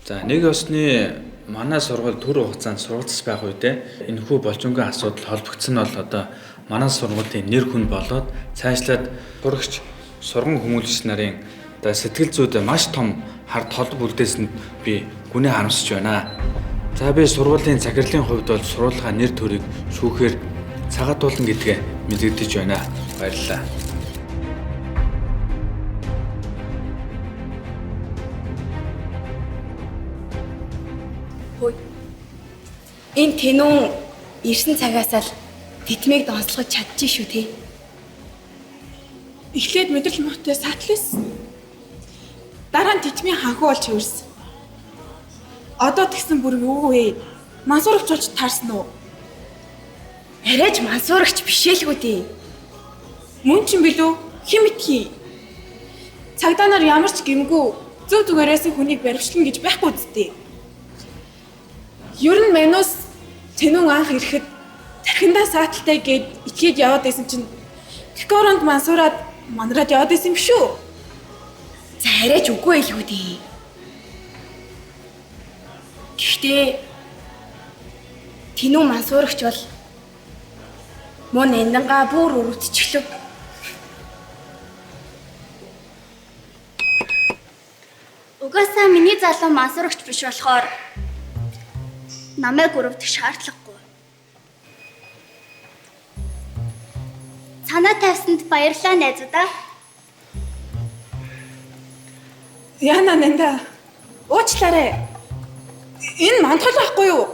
За нэг ёсны манай сургууль төр хугацаанд суралцс байх үедээ энэхүү болжингүй асуудал холбогдсон нь бол одоо манай сургуулийн нэр хүн болоод цаашлаад сурагч сурган хүмүүлэгч нарын одоо сэтгэл зүйд маш том хар толб үлдээсэнд би гүнээ харамсаж байна. За би сургуулийн захирлын хувьд бол сургуулийн нэр төрийг шүүхээр цагаатуулна гэдгээ мэдэгдэж байна. Баярлалаа. Хөөе. Энэ тэнүүн ирсэн цагаас л тэтмийг донслогож чадчих шүү те. Эхлээд мэдрэл муутай саатлээс. Дараа нь тэтмийн ханхуу болж хөвөрсөн. Одоо тэгсэн бүр юу вэ? Мансуулагч болж таарсан уу? Арайч мансуулагч биш элгүй дээ. Мөн ч юм билүү? Хэн мэдхий? Цагдаа нар ямар ч гэмгүй зөв зүгээрээс хүнийг баривчлана гэж байхгүй үсттэй. Ер нь манус тэнүүн анх ирэхэд тархиндаа сааталтай гэд итгээд яваад байсан чинь Кикоронд мансуураад манраад яваад байсан юм шүү. За арайч үгүй байлгүй дээ. Гэхдээ Тинүү мансуурагч бол мөн эндангаа бүр өрөвдчихлөө. Угаасаа миний залуу мансуурагч биш болохоор намайг өрөвдөх шаардлагагүй. Санаа тавьсанд баярлалаа найзуудаа. Яна нэнда. Уучлаарай. Энэ мандгал байхгүй юу?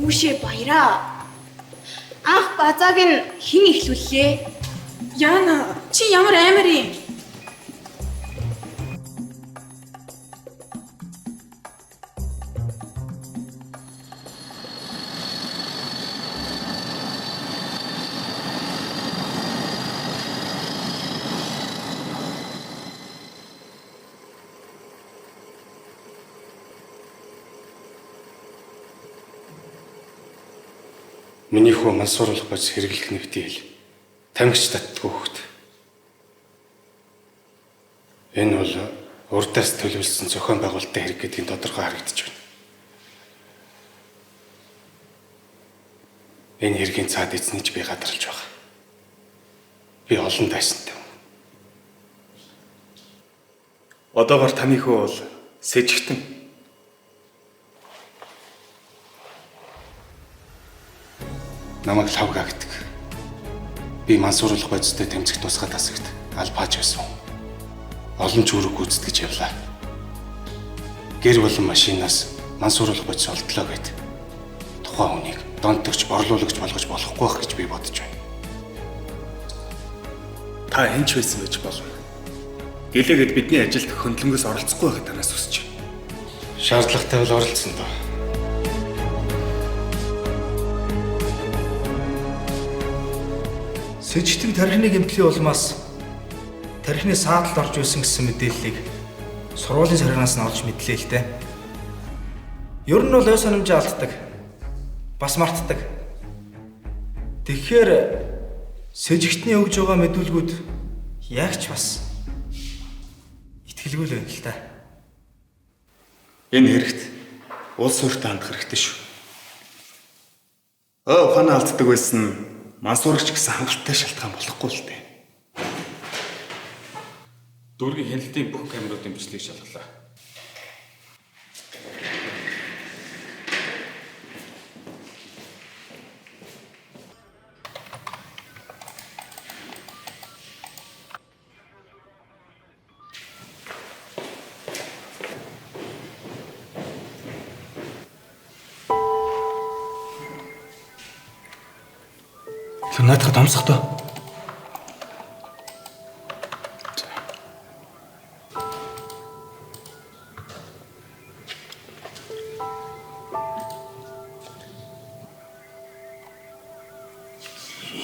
Мүшээ баяраа. Анх базааг нь хэн эхлүүллээ? Яна, чи ямар аймар юм? Миний хүү мансууруулах бодис хэрэглэх нь битгий хэл. Тамхич татдаггүй хөхт. Энэ бол урдаас төлөвлөсөн зохион байгуулалтын хэрэг гэдгийг тодорхой харагдаж байна. Энэ хэргийн цаад эзнийг би гадарлаж байгаа. Би олон дайсантай. Одоогор таны хүү бол сэжигтэн. Намайг лавга гэдэг. Би мансууруулах бодистой тэмцэх тусгай тасагт албааж байсан. Олон ч үүрэг гүйцэтгэж явлаа. Гэр болон машинаас мансууруулах бодис олдлоо гэд. Тухайн хүнийг донтогч, борлуулагч болгож болохгүй байх гэж би бодож байна. Та хэн ч байсан байж болно. Гэлээгээд бидний ажилд хөндлөнгөөс оролцохгүй байхад танаас хүсэж байна. Шаардлагатай бол оролцсон доо. Сэжигтэн тархины гэмтлийн улмаас тархины сааталд орж байсан гэсэн мэдээллийг сургуулийн саргинаас нь олж мэдлээ л дээ. Ер нь бол ой санамжаа алддаг. Бас мартдаг. Тэгэхээр сэжигтний өгж байгаа мэдүүлгүүд яг ч бас итгэлгүй л байна л та. Энэ хэрэгт улс төрт хандах хэрэгтэй шүү. Ой ухаанаа алддаг байсан мансуурагч гэсэн хангалттай шалтгаан болохгүй л дээ. Дүүргийн хяналтын бүх камеруудын бичлэгийг шалгалаа. Тэр наадах томсох доо.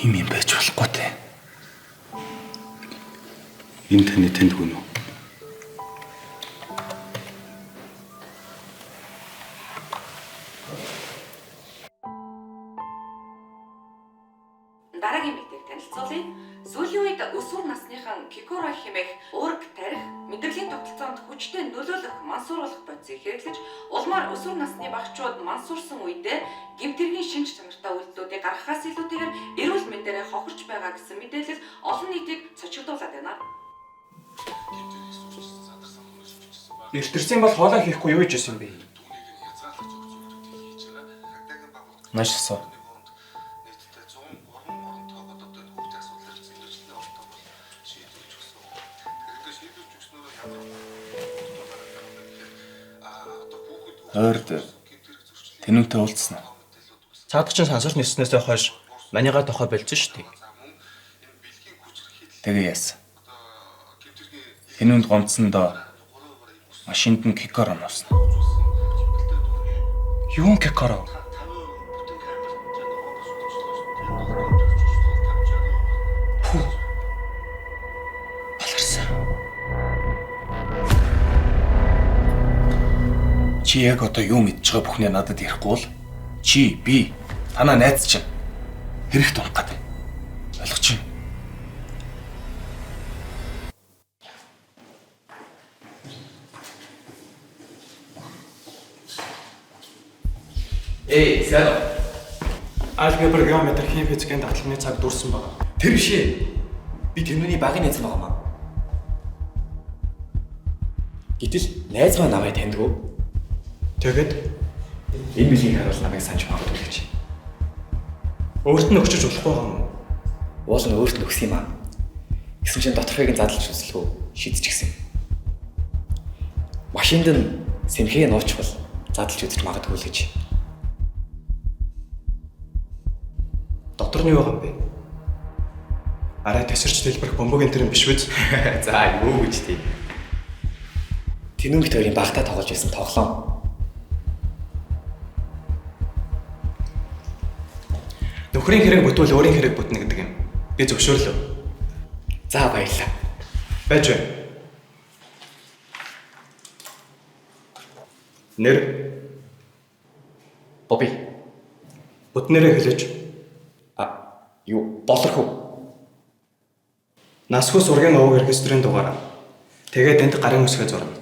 Ийм юм байж болохгүй те. Энэ таны танд хүн үү? Дараагийн мэдээг танилцуулъя. Сүүлийн үед өсвөр насныхан Кикоро хэмээх уург тарих мэдрэлийн тогтолцоонд хүчтэй нөлөөлөх мансууруулах бодисыг хэрэглэж улмаар өсвөр насны багчууд мансуурсан үедээ гэмт хэргийн шинж чанартай үйлдэлүүдийг гаргахаас илүүтэйгээр эрүүл мэндээрээ хохирч байгаа гэсэн мэдээлэл олон нийтийг цочирдуулаад байна. Эртэрсэн бол хоолой хийхгүй юу гэж байсан бэ? Нааш асуу. Ойрд тэнүүнтэй уулзсан уу? Цаадах чинь сансарч ниснээсээ хойш манийгаа тохой болцсон шүү дээ. Тэгээ яасан. Тэнүүнд гомдсон доо машинд нь кикор оноосон. Юун кикоро? Хүү. Баларсан. Чи яг одоо юу мэдж байгаа бүхнээ надад ярихгүй бол чи би танаа найз чинь хэрэгт унах гэдэг. Ойлгож байна. Эй, сайн уу? Алгебр, геометр, хим, физикийн даатгалны цаг дүүрсэн байна. Тэр биш ээ. Би тэрнүүний багын найз байгаа маа. Гэтэл найз маань намайг таньдгүй. Тэгээд энэ бэлгийг харуул намайг санаж магадгүй гэж. Өөрт нь өгчөж болохгүй байгаа юм уу? Уул нь өөрт нь өгсөн юм аа. Гэсэн чинь доторхыг нь задлж үзлгүй шидчихсэн. Машинд нь сэмхээ нуучвал задлж үзэж магадгүй л гэж. Дотор нь юу байгаа юм бэ? Арай тасарч дэлбэрэх бомбогийн тэр юм биш үз? За, юу гэж тий. Тэнүүн бит хоёрын багтаа тоглож байсан тоглоом. Нөхрийн хэрэг бүтвэл өөрийн хэрэг бүтнэ гэдэг юм. Би зөвшөөрлөө. За, баярлалаа. Байж вэ. Нэр Бобби. Бүтнээрээ хэлээч. А юу болорхоо. Насгүй сургийн овог оркестрийн дугаар. Тэгээд энд гарын үсгээ зурна.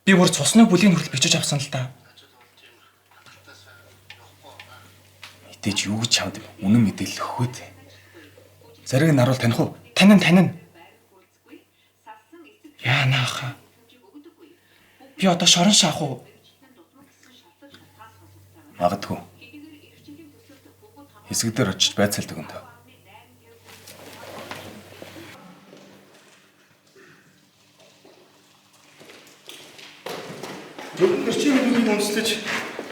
Би бүр цусны бүлийн хүртэл бичиж авсан л да. Мэдээж юу гэж чамд үнэн мэдээлэл өгөх үү? Зариг нь харуул таних уу? Танин танин. Яа нааха. Би одоо шорон шаах уу? Магадгүй. Хэсэг дээр очиж байцаалдаг юм даа. Зөвхөн гэрчийн мэдүүлгийг үндэслэж,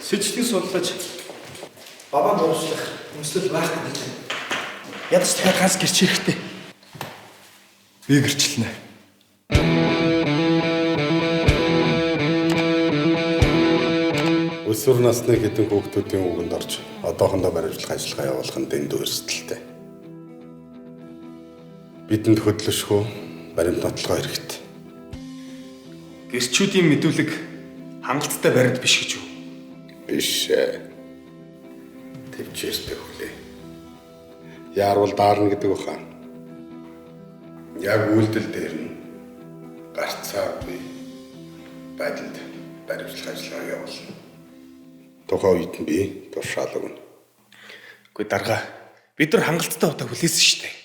сэжигтэн судлаж бабаа дууршлах хүмслэл байхгүй гэж. Ядаж дахиад ганц гэрч хэрэгтэй. Би гэрчлэнэ. Өсвөр насны хэдэн хүүхдүүдийн үгэнд орж одоохондоо баримтлах ажиллагаа явуулах нь дэндүү эрсдэлтэй. Бидэнд хөдлөшгүй баримт нотлогоо хэрэгтэй. Гэрчүүдийн мэдүүлэг хангалттай баримт биш гэж юу? Биш ээ. Төвчээртэй хүлээ. Яарвал даарна гэдэг баха. Яг үйлдэл дээр нь гарцаагүй байдалд баримтлах ажиллагаа явуулна. Тухайн үед нь би тушаал өгнө. Үгүй дарга. Бид нар хангалттай удаа хүлээсэн шүү дээ.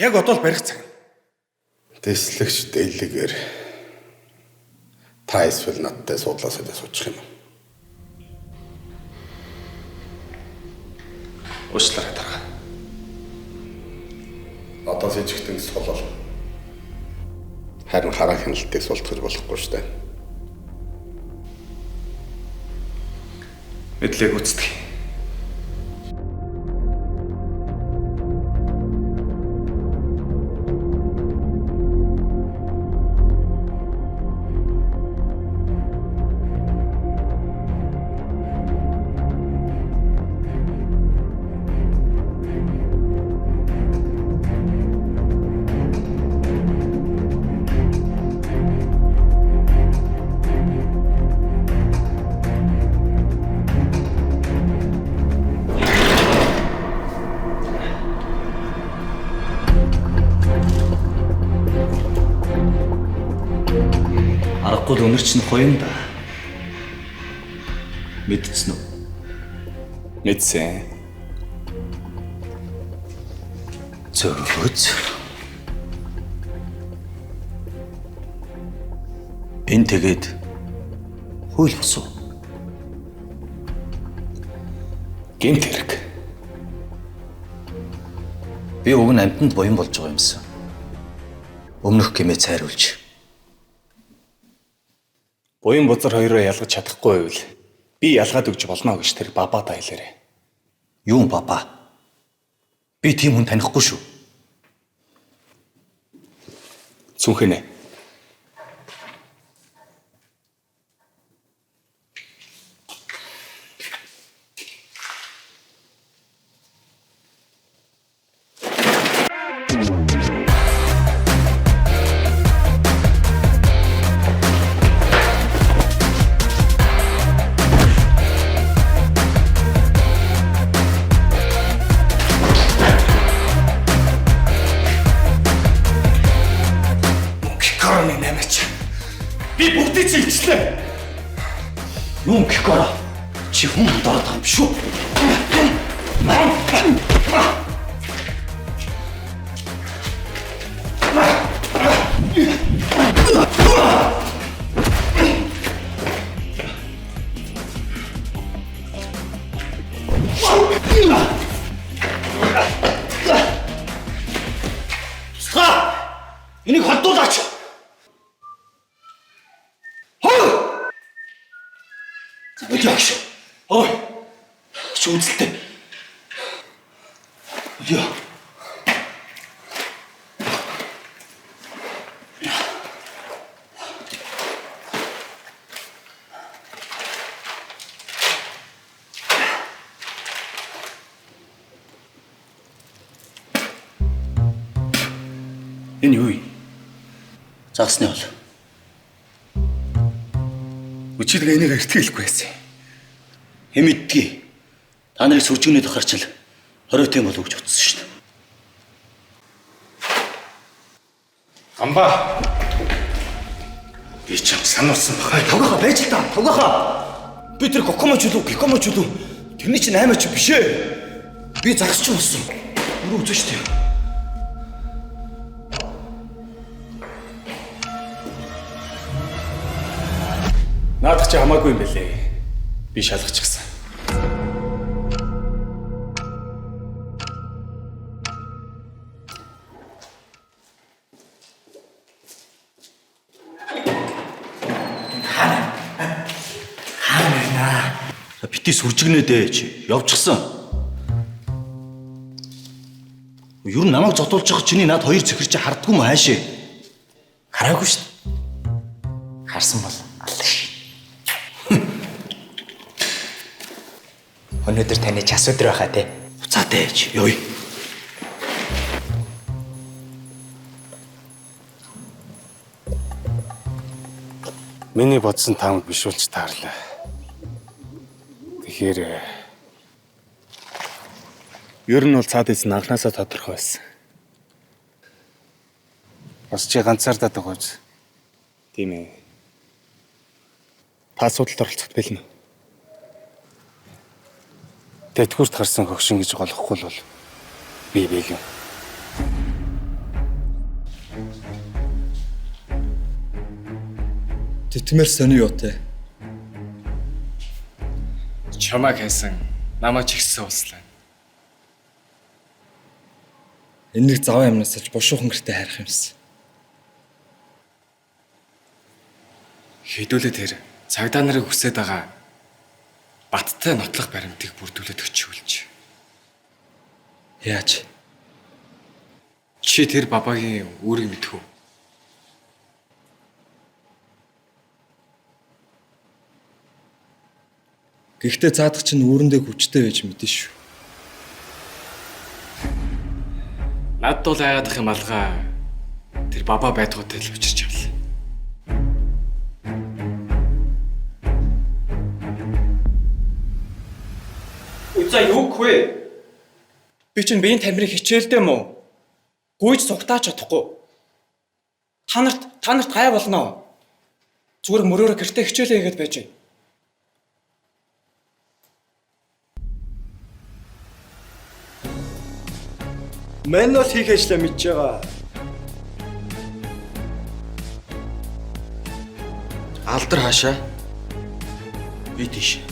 Яг одоо л барих цаг. Тэслэгч дээлгээр та эсвэл надтай суудлаасаа суучих юм. Уучлаарай дарга. Одоо сэжигтэн сулал. Харин хараа хяналтыг султгаж болохгүй шүү дээ. Мэдлэг гүйцэтгэе. Аргагүй л өнөр чинь хоёрын да. Мэдсэн үү? Мэдсэн. Зөөц. Энэ тэгээд хууль бус уу? Гэмт хэрэг. Би уг нь амьтанд буян болж байгаа юмсан. Өмнөх гэмээ цайруулж. Буян бузар хоёроо ялгаж чадахгүй байвал би ялгаад өгч болно гэж тэр бабаадаа хэлээрэй. Юу баба? Би тийм хүн танихгүй шүү. Цүнхэнэ. ч илчлээ. Юун Кикоро? Чи хүн андуураад байгаа юм биш үү? Туслаа! Энийг холдуулаач! Хой! Өдөө. Ой. Чи үзэлтэй. Өдөө. Энэ юу юм? Загсны бол. Өчигдөр энийг эртгээ хэлэхгүй байсан. Хэм мэддгийг. Та нарыг сүржигнээд харчил 20 тийм болов гэж утсан шүү дээ. Амба. Би чам сануулсан бахай. Тавгаха байж л та. Тавгаха. Би тэр кокомоч үлүү, кикомоч үлүү. Тэрний чинь аймаач биш ээ. Би загасч болсон. Өөрөө үзэн шүү дээ. Наадах чи хамаагүй юм бэлээ. Би шалгачихсан. Бити сүржигнээд ээ чи явчихсан. Ер нь намайг зодуулж байгаа чиний над хоёр зөхөр чи хардггүй юм хаашээ? Хараагүй шүү дээ. Харсан бол аллаа ш. Өнөөдөр таны час өдөр байхаа те. Буцаатай чи. Йой. Миний бодсон таамаг биш болж таарлаа. Тэгэхээр Ер нь бол цаад эзэн анханасаа тодорхой байсан. Бас чи ганцаардаад байгаа биз? Тийм ээ. Та асуудалд оролцоход бэлэн үү? Тэтгэврт гарсан хөгшин гэж голохгүй бол би бэлэн. Тэтмэр сони юу те? Чамайг хайсан намайг ч ихсэн услаа. Энийг заван амнаас л бушуухан гэртээ хайрах юмсан. Хэдүүлээ тэр цагдаа нарыг хүсээд байгаа баттай нотлох баримтыг бүрдүүлээд өчүүлж. Яаж? Чи тэр бабагийн үүрийг мэдэх үү? Гэхдээ цаадах чинь үүрэндээ хүчтэй байж мэдэн шүү. Надад бол айгаад ах юм алгаа тэр баба байдгаатай л учирч явлаа. За юу гэх вэ? Би чинь биеийн тамирын хичээлдээ мó. Гүйж сугтаач чадахгүй. Та нарт гай болно. Зүгээр мөрөөрөө гэртээ хичээлээ хийгээд байж. Мэн бол хийх ажлаа мэдж байгаа. Алдар хаашаа? Би тийш.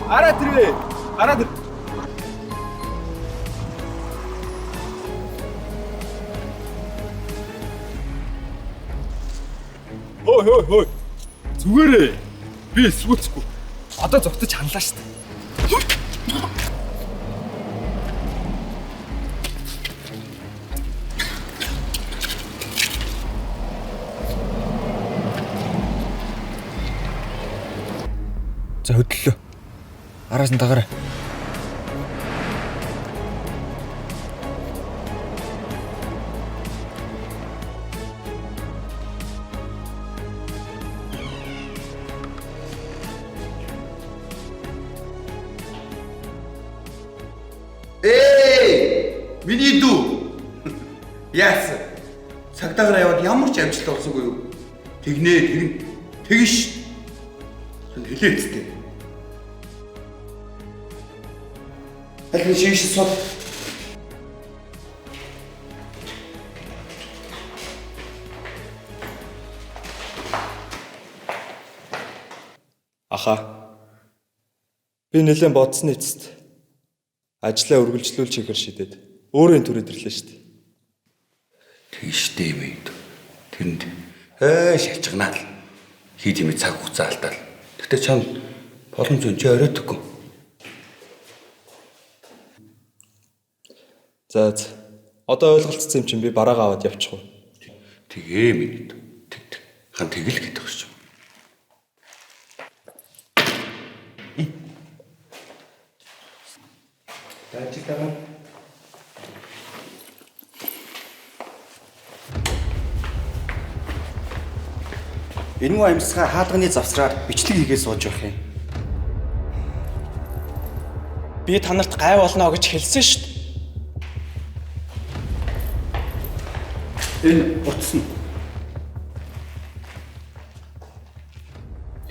Араа тэрвэ. Араа тэр. Хой хой хой. Зүгээрээ. Би эсвүүцэхгүй. Одоо зогтож ханлаа шүү дээ. За хөдлөлөө. Араас нь дагаарай. Эй! Миний дүү. Яасан? Цагдаагаар яваад ямар ч амжилт олсонгүй юу? Тэгнэ тэгнэ. Тэгэн ш. Танд хэлээцтэй. Аль нь шийш сул. Аха. Би нэлээд бодсны эцэст ажлаа үргэлжлүүлж хийхээр шийдээд өөрөө энэ төрөд ирлээ шүү дээ. Тэгштэй юм ээ. Тэрэнд ээ шалчгнаа л хийж юм цаг хугацаа алдаал. Гэтэ чам боломж өн чи оройтгүй. За за. Одоо ойлголцсон юм чинь би бараагаа аваад явчих уу. Тэгээ минь. Тэг тэг. Хан тэгэл гэдэг шүү. Ажил Энэгүй амьсгаа хаалганы завсраар бичлэг хийгээ сууж явах юм. Би та нарт гай болно гэж хэлсэн шүү дээ. Энэ утас нь.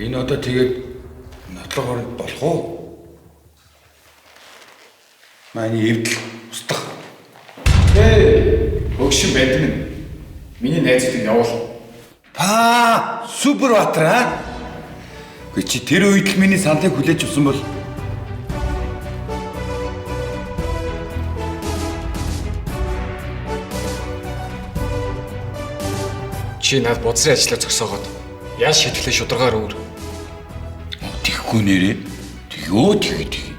Энэ одоо тэгээд нотлох оронд болох уу? Манай эвдэл устдах. Ээ, хөгшин банд минь. Миний найзуудыг явуул. Паа, супер баатар аа. Гэхдээ чи тэр үед л миний саналыг хүлээж авсан бол Чи над бодсрын ажлаа зогсоогоод яаж шийтгэлээ шударгаар өөр. Тэгэхгүй нэрээ. Тэгөө тэг тэг.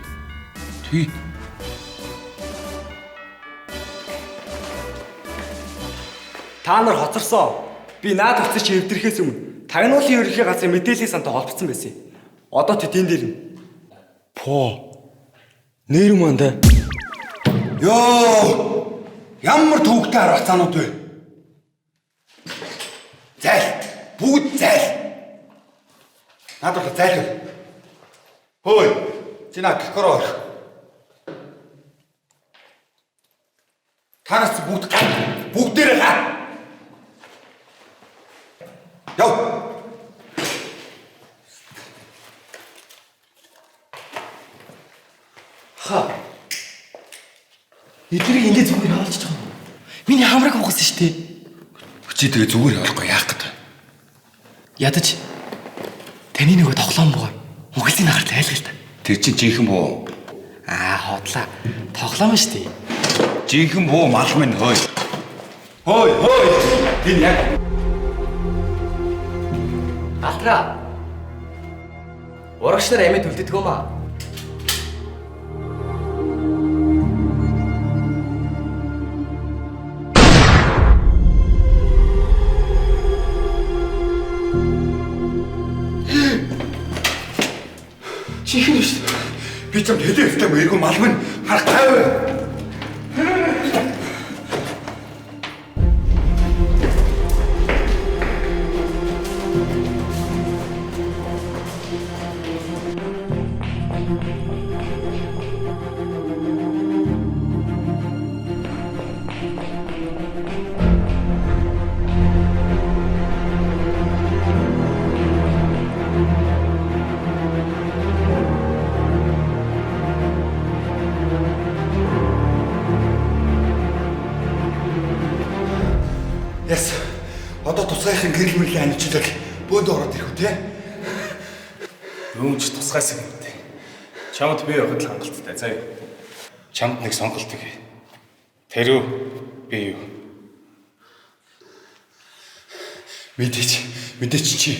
Тэг. Та нар хоцорсон. Би наад утсыг чи эвдэрхээс өмнө тагнуулын ерөнхий газрын мэдээллийн сантай холбогдсон байсан юм. Одоо тэд энэ дээр юм. Поо. Нэр мандаа. Йоо! Ямар төвөгтэй арвацаанууд вэ? Зайл. Бүгд зайл. Наад бол зайл. Хөөе. Чи наа гэхороо орох. Танаас бүгд гар. Бүгдээрээ гар. Яв. Ха. Эднийг ингэ зүгээр хаалж байгаа юм. Миний хамраг ухсан шүү дээ. Чи тэгээ зүгээр явахгүй яах гэдэг. Ядаж таны нөгөө тоглоом боо. Монголын нагарт айлгал та. Тэр чинь жинхэнэ буу. Аа хотлаа. Тоглоом шүү дээ. Жинхэнэ буу мал минь хөөе. Хөөе хөөе. Тэр яг Алтраа. Урагш нар амьд үлддэг юм аа. Жинхэнэ биш. Би чамд хэлээ ёстой юм эргүү мал минь харах тайван. Яс. Одоо тусгайхын гэрэл мөрлийн аничуулал бөөд ороод ирэх үү те? Юун ч тусгайсан юм дээ. Чамд би явахад л хангалттай заяа. Чамд нэг сонголт өгье. Тэр үү? Би юу? Мэдээч. Мэдээч чи.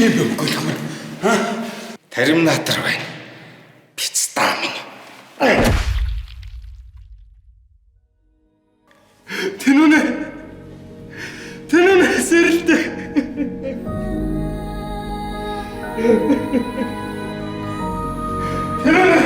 юм бэ мөнгөлөх мэн? Ха? Терминатор байна. Пиццаа минь. Тэнүнэ. Тэнүнэ сэрэлтэй. Тэнүнэ.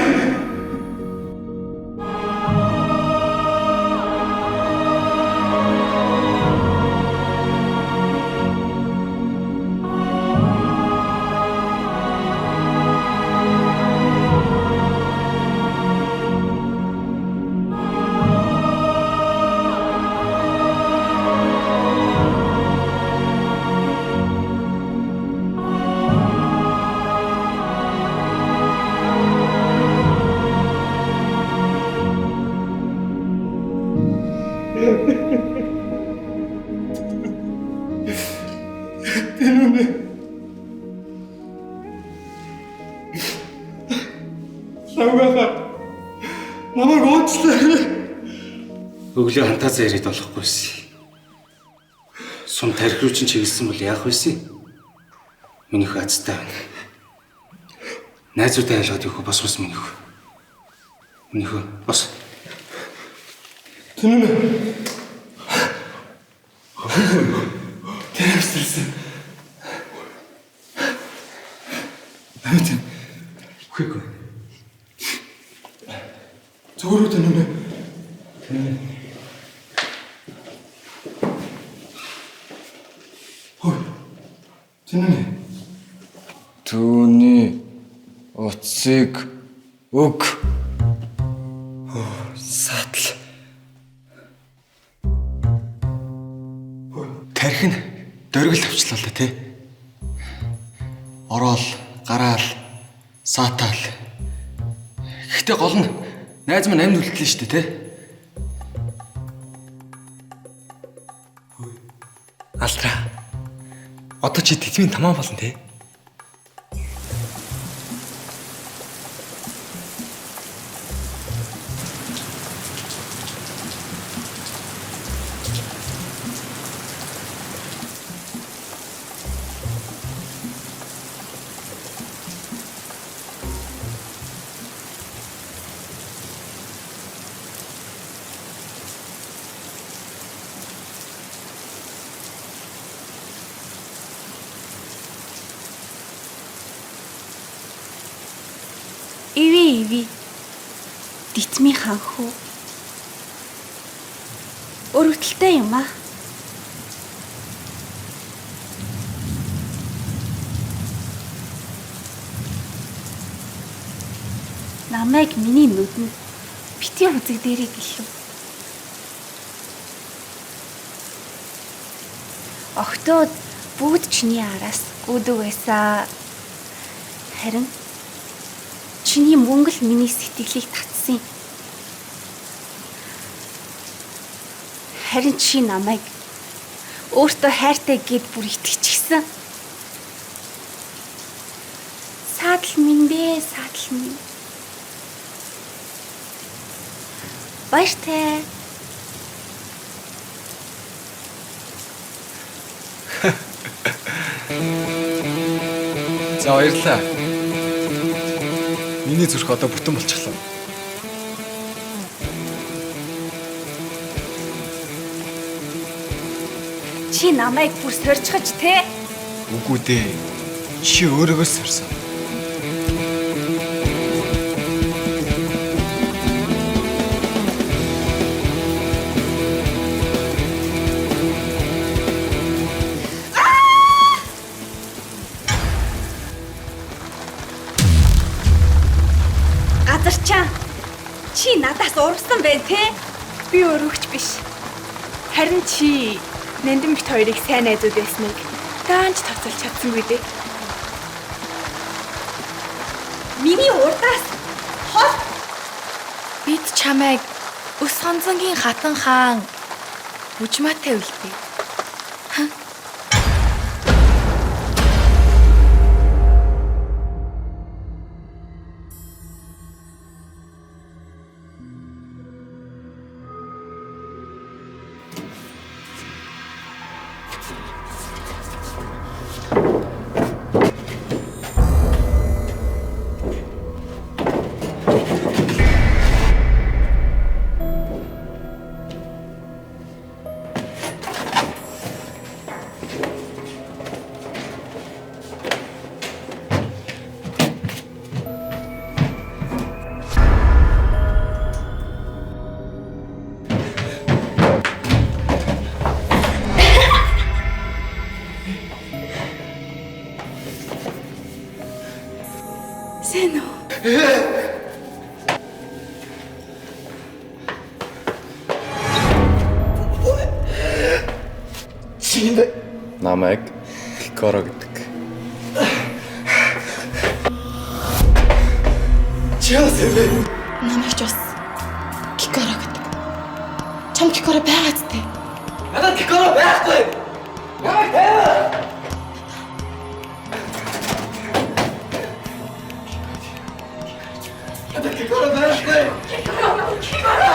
Тэнүнэ. Лавгаха. Намайг уучлаарай. Өглөө хантаазаа ирээд болохгүйсэн. Сум тарих руу чинь чиглэсэн бол яах вэ? Миний хөө азтай байна. Найзуудаа ялгаад явах бос бос миний хөө. Миний хөө бос. Тэнүнэ. Тэр Амт. Үхэхгүй. Зүгээр үү тэнүнэ? Тэнүнэ. Хой. Тэнүнэ. Түүний утсыг өг. Оо, саатал. Тарих нь дөргил авчлаа л да тий. Ороод, гараал, саатаал. Гэхдээ гол нь найз маань амьд үлдлээ шүү дээ тий. Алтраа. Одоо чи тэзмийн тамаа болно тий. Иви иви. Дитмийн ханхүү. Өргөдөлтэй юм аа. Намайг миний нүдэнд бити үзэг дээрээ гэлв. Октод бүгд чиний араас гүдөг байсан. Харин чиний мөнгө л миний сэтгэлийг татсан. Харин чи намайг өөртөө хайртай гэд бүр итгэчихсэн. Саадал минь бэ, саадал минь. Баяртай. За баярлалаа. Миний зүрх одоо бүтэн болчихлоо. Чи намайг бүр сорьчихож те? Үгүй дээ. Чи өөрийгөө сорьсон. Газарчаа. Чи надаас ургасан байна те? Би өргөгч биш. Харин чи Нандин бит хоёрыг сайн найзууд байсныг даанч тооцоолж чадсангүй дээ. Миний урдаас хол. Бид чамайг Өс хонзонгийн хатан хаан Бүжмаатай үлдээ. Чи энэ намайг Кикоро гэдэг. Чи яасан бэ? Намайг ч бас Кикоро гэдэг. Чам Кикоро байгаа зү? Надад Кикоро байхгүй. Намайг тавиа. Надад Кикоро байхгүй. Кикоро, Кикоро.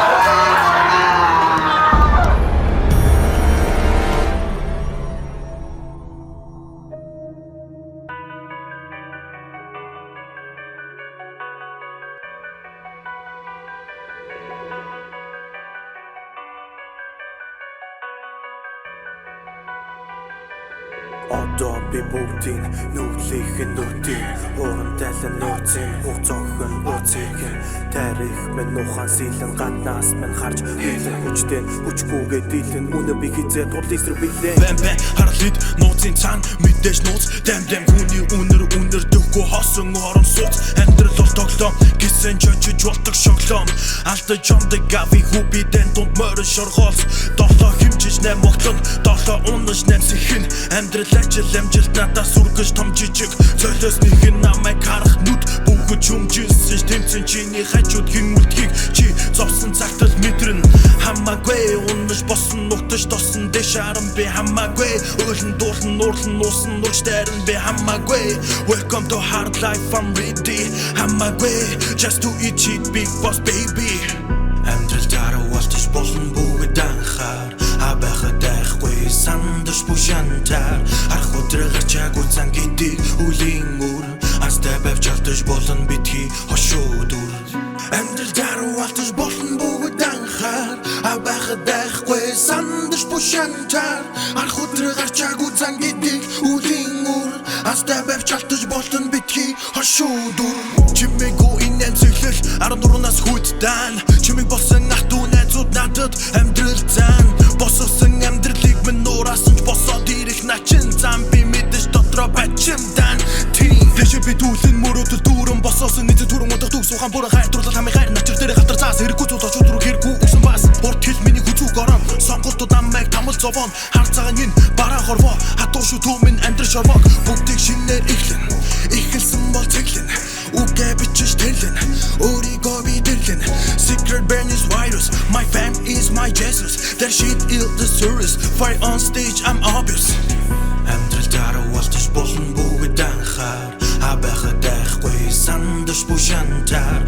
Одоо би бүгдийг нүглийнх нь нүдийг Ууран тайлан нууцын хугацаах нь ууцыг Тарих минь ухаан сэлэн гаднаас минь харж Нийлэн хүчтэй хүчгүйгээ дийлэн Үнэ би хизээ тул эсрэг билээ. Бэм бэм харлид нууцын цаан мэдээж нууц Дэм дэм хүний үнэр үнэр дөхгүй хосон орон сууц. Амьдрал бол тоглоом гэсэн чочиж болдог шоглоом. Алдаж ондог гави хүүби дэн дунд морин шоргоолс. Долоо химжиж нэм огтлон долоо унаж нэм сэхэн. Амьдрал ажил амжилт надаас үргэж том жижиг. Золиос нэгэн намайг харах нүд бүгд чүмжилсэн тэмцэн чиний хажууд хэн үлдхийг чи зовсон цагтал мэдрэн. Хамаагүй унаж босон нутаж тосон дэш аран би хамаагүй. Өөлн дуулан нуурлан нуусан нурж дайран би хамаагүй. Welcome to hard life, I'm ready. Хамаагүй just to eat shit big boss baby. Амьдрал дараа болтож болно бүгд анхаар. А байхад айхгүй сандаш бушантар. Арх өдрө гарчаагүй зан гэдэг үлийн үр. Астай бавж алдаж болно битгий хошуу дүр. Амьдрал дараа болтож болно бүгд анхаар. А байхад айхгүй сандаш бушантар. Арх өдрө гарчаагүй зан гэдэг үлийн үр. Астай бавж алдаж болно битгий хошуу дүр. Чимээгүй энэ цэглэл 14-наас хүйт дан. Чимэг болсон ах дүү найзууд надад амьдрал зан. Босгосон амьдралыг минь нуураасан ч босоод ирэх начин зам. Би мэдэж дотроо бачимдан. Тийм дэшээ би түлэн мөрөөдөл дүүрэн босоосон нийт түрэн удах төгс ухаан бүрэн хайр дурлал хамын хайр начир дээр гатар цаас хэрэггүй зүйл очууд руу хэрэггүй үсэн бас. Урт хил миний хүзүү горон сонголтууд аммайг тамал зовоон. Хар цагаан энэ бараа хорвоо хатуу шүү түмэн амьдрал шорвог. Бүгдийг шинээр эхлэн эхэлсэн бол цэглэн. Үгээ бичиж тэрлэн өөрийгөө би дэрлэн. Secret brain is virus, my fam is my Jesus. That shit ill the service, fire on stage I'm obvious. Амьдрал дараа болтож болно бүгд анхаар. А байхад айхгүй сандаш бушантар.